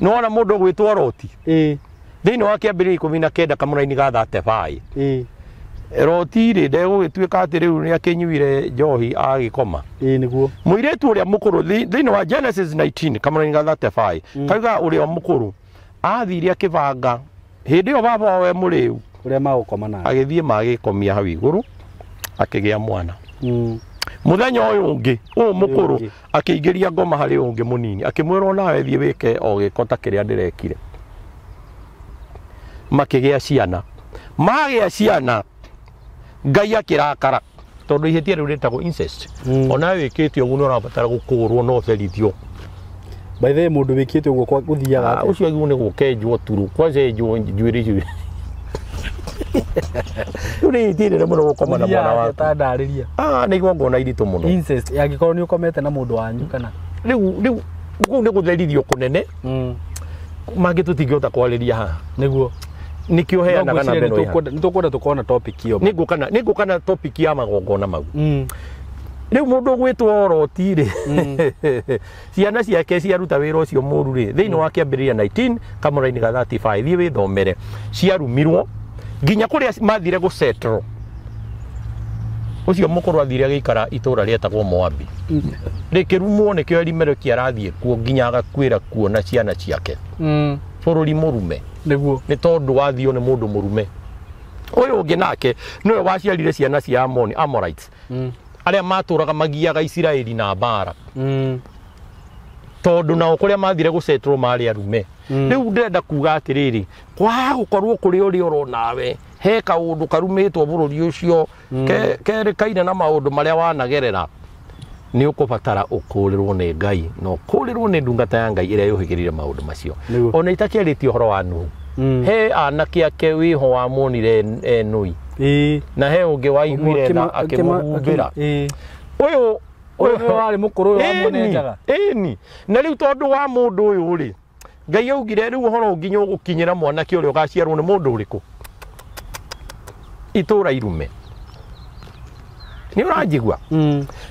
Nĩ wona mũndũ gwĩtwo Roti. Thĩinĩ wa kĩambĩrĩria 19 kamũraini ga 35. Roti rĩ ndegũgĩtuĩka atĩ rĩu nĩ akĩnyuire njohi agĩkoma. Ĩĩ nĩguo. Mũirĩtu ũrĩa mũkũrũ thĩinĩ wa Genesis 19 kamũraini ga 35 kauga ũrĩa mũkũrũ athire akĩbanga hĩndĩ ĩyo baba wao e mũrĩu ũrĩa magũkoma nake agĩthiĩ magĩkomia hau igũrũ akĩgĩa mwana. Mũthenya ũyũ ũngĩ ũyũ mũkũrũ akĩingĩria ngoma harĩ ũngĩ mũnini akĩmwĩra onawe thiĩ wĩke o gĩko ta kĩrĩa ndĩrekire. Makĩgĩa ciana. Magĩa ciana Ngai akĩrakara tondũ ihĩtia rĩu rĩtagwo incest. Onawe wĩkĩte ũguo nĩ ũrabatara gũkũrwo na ũtherithio. By the way mũndũ wĩkĩte ũguo gũthiaga atĩa? Ũcio agĩrĩirwo nĩ gũkenjwo turu kwanza enjwo njuĩrĩ icio. Rĩu nĩ ihĩtia inene mũno gũkoma na mwana waku. Tandarĩria. Nĩ igongona iritũ mũno. Incest angĩkorwo nĩ ũkomete na mũndũ wanyu kana rĩu kũu nĩ gũtherithio kũnene. Mangĩ tũtingĩhota kwarĩria haha. Nĩguo. Nĩkĩo heanaga namba ĩno ĩha. Nĩ tũkwenda tũkona topic ĩyo. Nĩngũka na topic ya magongona mau. Rĩu mũndũ ũgwĩtwo Roti rĩ ciana ciake ciaruta wĩra ũcio mũru rĩ thĩinĩ wa kĩambĩrĩria 19 kamũraini ga 35 thiĩ wĩthomere ciarumirwo nginya kũrĩa mathire gũsettle. Ũcio mũkũrũ athire agĩikara itũra rĩetagwo Moabi. Rĩkĩrumwo nĩkĩo Elimeleki arathiĩ kuo nginya agakuĩra kuo na ciana ciake. Bũrũri mũrume. Nĩguo. Nĩ tondũ wathio nĩ mũndũ mũrume. Ũyũ ũngĩ nake nĩwe waciarire ciana cia Amoni, Amorites. Arĩa matũraga magiaga Isiraeli na mbara. Tondũ nao kũrĩa mathire gũsettle marĩ arume. Rĩu ndĩrenda kuga atĩrĩrĩ kwaga gũkorwo kũrĩ ũrĩa ũronawe he kaũndũ karumĩtwo bũrũri ũcio kerĩkaine na maũndũ marĩa wanagerera nĩ ũkũbatara ũkũrĩrwo nĩ Ngai na ũkũrĩrwo nĩ ndungata ya Ngai ĩrĩa yũhĩgĩrĩire maũndũ macio. Ona itakĩarĩtie ũhoro wa Nuhu. He anake ake wĩho wamuonire Enui. Na he ũngĩ waiguire na akĩmũhumbĩra. Ũyũ ũyũ warĩ mũkũrũ ũyũ wamuonire njaga. Ĩni. Na rĩu tondũ wa mũndũ ũyũ rĩ Ngai augire rĩu ũhoro nginya ũgũkinyĩra mwanake ũrĩa ũgaciarwo nĩ mũndũ ũrĩkũ itũra irume. Nĩ ũranjigua?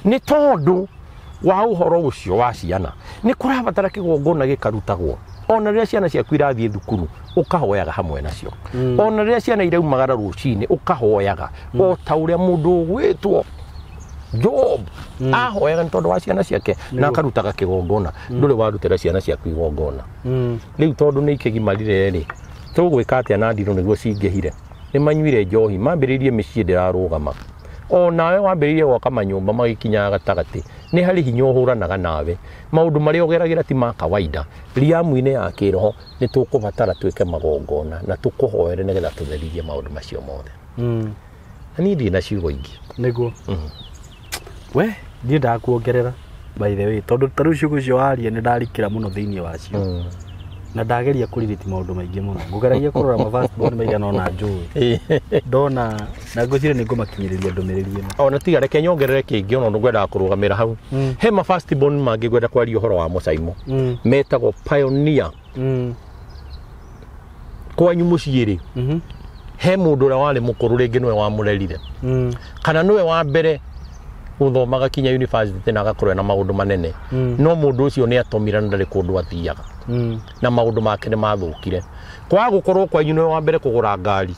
Nĩ tondũ wa ũhoro ũcio wa ciana nĩ kũrabatara kĩgongona gĩkarutagwo. Ona rĩrĩa ciana ciaku irathiĩ thukuru ũkahoyaga hamwe nacio. Ona rĩrĩa ciana iraumagara rũcinĩ ũkahoyaga o ta ũrĩa mũndũ ũgwĩtwo Job ahoyaga nĩ tondũ wa ciana ciake na akarutaga kĩgongona. Ndũrĩ warutĩra ciana ciaku igongona. Rĩu tondũ nĩ ikĩgimarire rĩ tũgwĩka atĩa na ndirũ nĩguo cingĩhire? Nĩ manyuire njohi mambĩrĩirie mĩciĩ ndĩrarũgama. Onawe wambĩrĩirie gwaka manyũmba magĩkinyaga gatagatĩ Nĩ harĩ hinya ũhũranaga nawe. Maũndũ marĩa ũgeragĩra ti ma kawaida. Riamu-inĩ ya kĩroho nĩ tũkũbatara twĩke magongona na tũkũhoere nĩgetha tũtherithie maũndũ macio mothe. Na niĩ ndirĩ na ciugo ingĩ. Nĩguo. We ndiendaga kuongerera by the way, tondũ ta rĩu ciugo icio waria nĩ ndarikĩra mũno thĩinĩ wacio na ndageria kũririti maũndũ maingĩ mũno. Ngũgeragia kũrora ma first born maigana ona njũĩ ndona na ngwĩciria nĩ ngũmakinyĩrĩria ndũmĩrĩri ĩno. Ona tiga reke nyongerere kĩngĩ ona ngwendaga kũrũgamĩra hau. He ma first born mangĩ ngwenda kwaria ũhoro wa mũcaimo. Metagwo pioneer. Kwanyu mũciĩ rĩ, he mũndũ ũrĩa warĩ mũkũrũ rĩngĩ nĩwe wamũrerire kana nĩwe wa mbere gũthomaga kinya university na agakorwo na maũndũ manene. No mũndũ ũcio nĩ atũmire na ndarĩ kũndũ athiaga na maũndũ make nĩ mathũkire. Kwaga gũkorwo kwanyu nĩwe wa mbere kũgũra ngari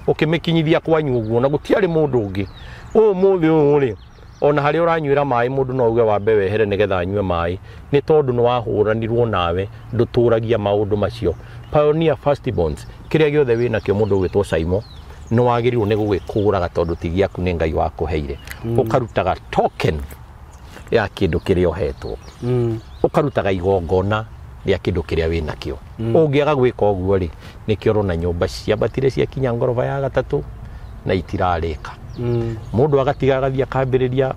ũkĩmĩkinyithia kwanyu ũguo na gũtiarĩ mũndũ ũngĩ. Ũmũthĩ ũyũ rĩ, ona harĩa ũranyuĩra maĩ mũndũ no auge wambe wehere nĩgetha anyue maĩ, nĩ tondũ nĩ wahũranirwo nawe, ndũtũragia maũndũ macio. Pioneer firstborns, kĩrĩa gĩothe wĩnakĩo mũndũ ũgwĩtwo Saimo nĩ wagĩrĩirwo nĩ gũgĩkũraga tondũ ti gĩaku nĩ Ngai wakũheire. Ũkarutaga token ya kĩndũ kĩrĩa ũhetwo. Ũkarutaga igongona rĩa kĩndũ kĩrĩa wĩnakĩo. Ũngĩaga gwĩka ũguo rĩ, nĩkĩo ũrona nyũmba ciambatire ciakinya ngoroba ya gatatũ na itirarĩka. Mũndũ agatiga agathiĩ akambĩrĩria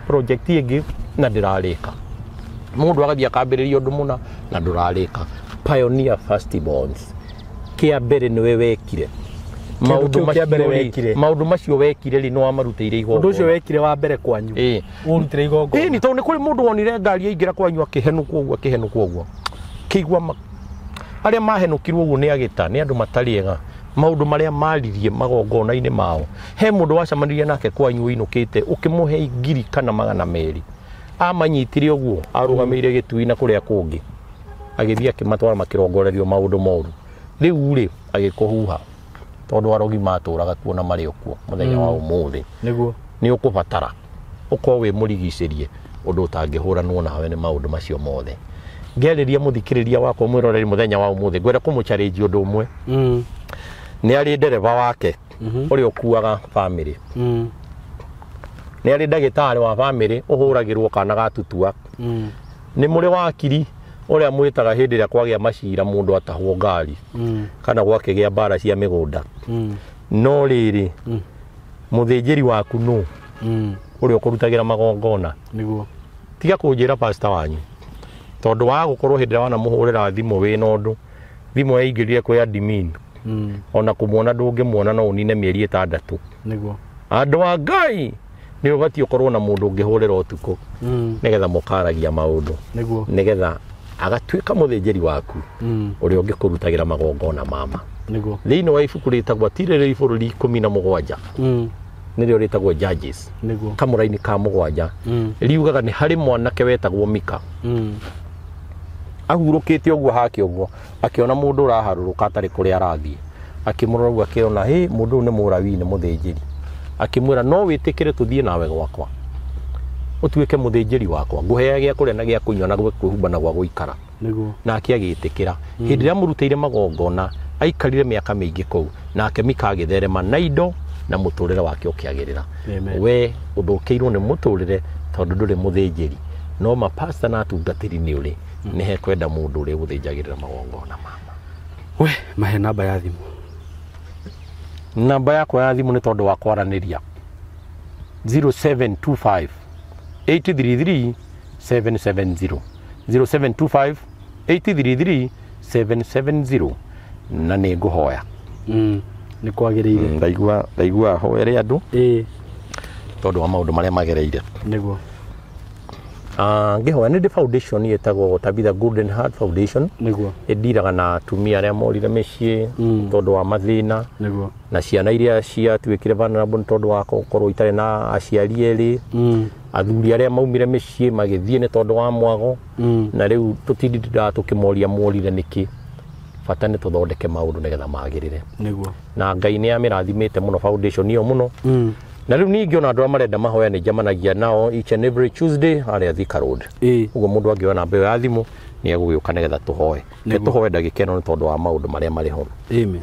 project ĩngĩ na ndĩrarĩka. Mũndũ agathiĩ akambĩrĩria ũndũ mũna na ndũrarĩka. Pioneer firstborns, kĩa mbere nĩwe wekire. Maũndũ macio wekire rĩ, nĩ wamarutĩire igongona. Ũndũ ũcio wekire wa mbere kwanyu. Ũrutĩre igongona. Ĩĩ, tondũ nĩ kũrĩ mũndũ wonire ngari yaingĩra kwanyu akĩhenũkwo ũguo, akĩhenũkwo ũguo. Kĩigua arĩa mahenũkirwo ũguo nĩ agĩta, nĩ andũ matarĩ ega. Maũndũ marĩa maririe magongona-inĩ mao. He mũndũ wacemanirie nake kwanyu ũinũkĩte ũkĩmũhe ngiri kana 200. Amanyitire ũguo arũgamĩire gĩtui na kũrĩa kũngĩ. Agĩthiĩ akĩmatwara makĩrongorerio maũndũ moru. Rĩu rĩ, agĩkũhuha tondũ arogi matũraga kuo na marĩ okuo mũthenya wa ũmũthĩ. Nĩguo. Nĩ ũkũbatara ũkorwo wĩ mũrigicĩrie ũndũ ũtangĩhũranwo nawe nĩ maũndũ macio mothe. Ngerĩria mũthikĩrĩria wakwa mwĩroreri mũthenya wa ũmũthĩ, ngwenda kũmũchallenge ũndũ ũmwe. Nĩ arĩ ndereba wake ũrĩa ũkuaga family. Nĩ arĩ ndagĩtarĩ wa family ũhũragĩrwo kana gatutua. Nĩ mũrĩ wakiri ũrĩa mwĩtaga hĩndĩ ĩrĩa kwagĩa macira mũndũ atahwo ngari kana gwakĩgĩa mbara cia mĩgũnda. No rĩrĩ, mũthĩnjĩri waku nũ ũrĩa ũkũrutagĩra magongona? Nĩguo. Tiga kũnjĩra pastor wanyu, tondũ wa gũkorwo hĩndĩ ĩrĩa wanamũhũrĩra thimũ wĩna ũndũ, thimũ yaingĩrire kwĩ admin. Ona kũmuona ndũngĩmuona no ũnine mĩeri 6. Nĩguo. Andũ a Ngai, nĩ ũbatiĩ ũkorwo na mũndũ ũngĩhũrĩra ũtukũ nĩgetha mũkaragia maũndũ. Nĩguo. Nĩgetha agatuĩka mũthĩnjĩri waku ũrĩa ũngĩkũrutagĩra magongona mama. Nĩguo. Thĩinĩ wa ibuku rĩtagwo Tirĩrĩri bũrũri 17. Nĩrĩo rĩtagwo Judges. Nĩguo. Kamũra-inĩ ka 7. Riugaga nĩ harĩ mwanake wetagwo Mika. Ahurũkĩte ũguo hake ũguo, akĩona mũndũ ũraharũrũka atarĩ kũrĩa arathiĩ. Akĩmũrora ũguo akĩona, hĩ, mũndũ ũyũ nĩ Mũlawii, nĩ mũthĩnjĩri. Akĩmwĩra, no wĩtĩkĩre tũthiĩ nawe gwakwa, ũtuĩke mũthĩnjĩri wakwa, ngũheage gĩa kũrĩa na gĩa kũnyua na gwa kwĩhumba na gwa gũikara. Nĩguo. Nake agĩtĩkĩra. Hĩndĩ ĩrĩa amũrutĩire magongona, aikarire mĩaka mĩingĩ kũu, nake Mika agĩtherema na indo na mũtũrĩre wake ũkĩagĩrĩra. We ũthũkĩirwo nĩ mũtũrĩre tondũ ndũrĩ mũthĩnjĩri, no mapasta na atungatĩri nĩ ũrĩ. Nĩ hekwenda mũndũ ũrĩa ũgũthĩnjagĩrĩra magongona mama. We mahe namba ya thimũ. Namba yakwa ya thimũ nĩ tondũ wa kwaranĩria 0725 833 770, 0725 833 770, na nĩ ngũhoya. Nĩ kwagĩrĩire. Ndaigua hoere andũ. Tondũ wa maũndũ marĩa magereire. Nĩguo. Ngĩhoya nĩ ndĩ foundation ĩtagwo Tabitha Golden Heart Foundation. Nĩguo. Ĩndiraga na atumia arĩa morire mĩciĩ tondũ wa mathĩna. Nĩguo. Na ciana iria ciatuĩkire vulnerable nĩ tondũ wa gũkorwo itarĩ na aciari erĩ. Athuri arĩa maumire mĩciĩ magĩthiĩ nĩ tondũ wa mwago. Na rĩu tũtindindaga tũkĩmoria morire nĩkĩ. Bata nĩ tũthondeke maũndũ nĩgetha magĩrĩre. Nĩguo. Na Ngai nĩ amĩrathimĩte mũno foundation ĩyo mũno. Na rĩu ningĩ ona andũ arĩa marenda mahoya nĩ njemanagia nao each and every Tuesday harĩa Thika Road. Ũguo mũndũ angĩoya namba ĩyo ya thimũ nĩ egũgĩũka nĩgetha tũhoe. Nĩ tũhoe ndagĩka ĩno nĩ tondũ wa maũndũ marĩa marĩ ho. Amen.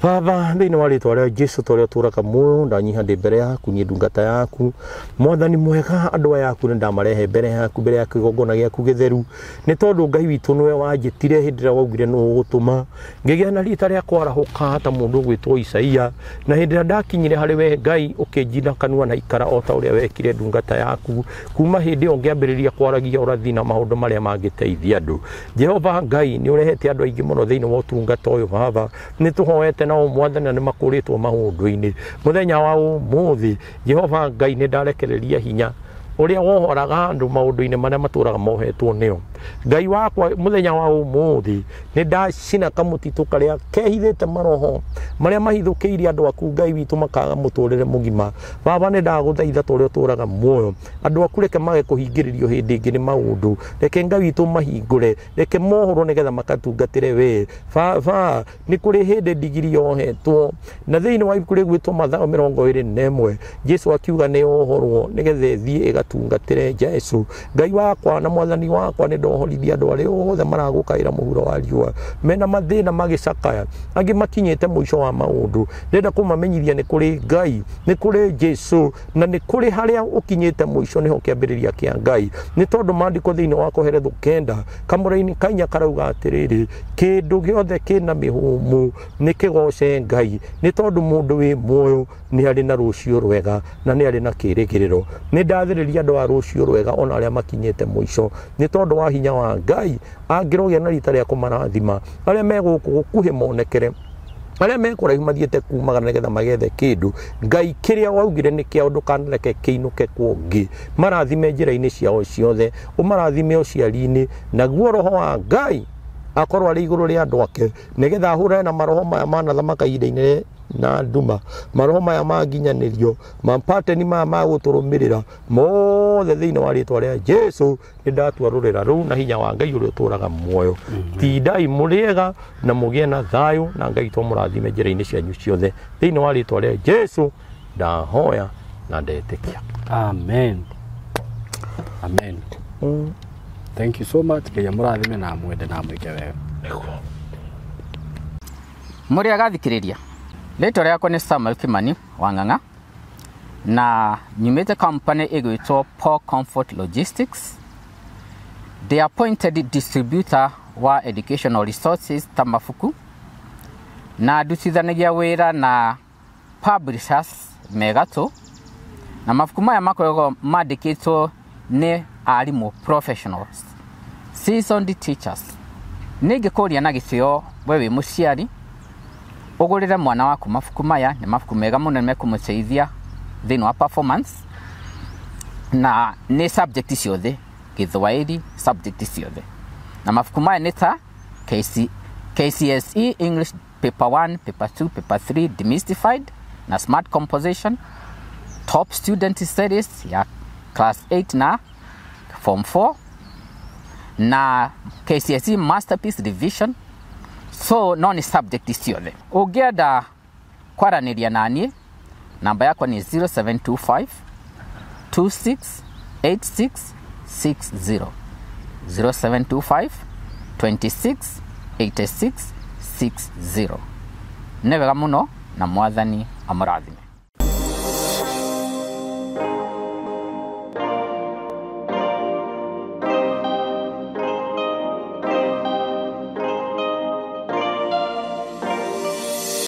Baba, thĩinĩ wa rĩtwa rĩa Jesu tũrĩa tũraga muoyo, ndanyiha ndĩ mbere yaku, niĩ ndungata yaku. Mwathani mwega, andũ aya aku nĩ ndamarehe mbere yaku, mbere ya kĩgongona gĩaku gĩtheru, nĩ tondũ Ngai witũ nĩwe wanjĩtire hĩndĩ ĩrĩa waugire nĩ ũgũtũma ngĩgĩa na rita rĩa kwarahũka ta mũndũ ũgwĩtwo Isaia, na hĩndĩ ĩrĩa ndakinyire harĩ we Ngai ũkĩnjina kanua na ikara o ta ũrĩa wekire ndungata yaku. Kuma hĩndĩ ĩyo ngĩambĩrĩria kwaragia ũrathi na maũndũ marĩa mangĩteithia andũ. Jehova Ngai, nĩ ũrehete andũ aingĩ mũno thĩinĩ wa ũtungata ũyũ. Baba, nĩ tũhoete nao Mwathani na nĩ makũrĩtwo maũndũ-inĩ. Mũthenya wa ũmũthĩ, Jehova Ngai, nĩ ndarekereria hinya ũrĩa wohoraga andũ maũndũ-inĩ marĩa matũraga mohetwo nĩo. Ngai wakwa, mũthenya wa ũmũthĩ nĩ ndacina kamũtitũ karĩa kehithĩte maroho marĩa mahithũkĩirie andũ aku, Ngai witũ, makaga mũtũrĩre mũgima. Baba, nĩ ndagũthaitha ta ũrĩa ũtũraga muoyo, andũ aku reke mage kũhingĩrĩrio hĩndĩ ĩngĩ nĩ maũndũ. Reke Ngai witũ mahingũre, reke mohorwo nĩgetha makatungatĩre we. Baba, nĩ kũrĩ hĩndĩ ndigiri yohetwo, na thĩinĩ wa ibuku rĩgwĩtwo Mathayo 21, Jesu akiuga nĩ yohorwo nĩgetha ĩthiĩ ĩgatungatĩre Jesu. Ngai wakwa na Mwathani wakwa, nĩ ndohorithia andũ arĩa othe maragũkaĩra mũhuro wa riũa, mena mathĩna magĩcakaya, angĩ makinyĩte mũico wa maũndũ. Ndĩrenda kũmamenyithia nĩ kũrĩ Ngai, nĩ kũrĩ Jesu, na nĩ kũrĩ harĩa ũkinyĩte mũico nĩho kĩambĩrĩria kĩa Ngai. Nĩ tondũ maandĩko thĩinĩ wa Koheretho 9 kamũra-inĩ kainya karauga atĩrĩrĩ, kĩndũ gĩothe kĩna mĩhũmũ nĩ kĩgoce Ngai, nĩ tondũ mũndũ wĩ muoyo nĩ arĩ na rũciũ rwega na nĩ arĩ na kĩrĩgĩrĩro. Nĩ ndathĩrĩria andũ a rũciũ rwega ona arĩa makinyĩte mũico, nĩ tondũ wa hinya wa Ngai angĩrogĩa na rita rĩa kũmarathima. Arĩa me gũkũ gũkuhĩ monekere, arĩa me kũraihu mathiĩte kumagara nĩgetha magethe kĩndũ. Ngai, kĩrĩa waugire nĩ kĩao, ndũkanareke kĩinũke kũngĩ. Marathime njĩra-inĩ ciao ciothe, ũmarathime ũciari-inĩ, naguo roho wa Ngai akorwo arĩ igũrũ rĩa andũ ake, nĩgetha ahũrane na maroho maya manathamaka ihinda-inĩ na nduma, maroho maya manginyanĩrio, mapateni maya ma gũtũrũmĩrĩra mothe. Thĩinĩ wa rĩtwa rĩa Jesu nĩ ndatua rũrĩra rũu na hinya wa Ngai ũrĩa ũtũraga muoyo. Tindai mũrĩega na mũgĩe na thayũ, na Ngai twamũrathime njĩra-inĩ cianyu ciothe. Thĩinĩ wa rĩtwa rĩa Jesu ndahoya na ndetĩkia. Amen, amen. Thank you so much. Ngai amũrathime na amwende na amwĩke wega. Nĩguo. Mũrĩ agathikĩrĩria, rĩtwa rĩakwa nĩ Samuel Kimani Wang'ang'a, na nyumĩte company ĩgwĩtwo Paul Comfort Logistics. The appointed distributor wa educational resources ta mabuku, na ndutithanagia wĩra na publishers megatũ, na mabuku maya makoragwo mandĩkĩtwo nĩ arimũ professionals, seasoned teachers. Nĩ ingĩkũria na gĩtĩo, we wĩ mũciari, ũgũrĩre mwana waku mabuku maya. Nĩ mabuku mega mũno, nĩ mekũmũteithia thĩinĩ wa performance, na nĩ subject ciothe, Gĩthwaĩri, subject ciothe. Na mabuku maya nĩ ta KCSE English paper 1, paper 2, paper 3 demystified na smart composition, top student series ya class 8 na form 4, na KCSE masterpiece revision. So no nĩ subject ciothe. Ũngĩenda kwaranĩria naniĩ, namba yakwa nĩ 0725 268660, 0725 26 86 60. Nĩ wega mũno, na Mwathani amũrathime.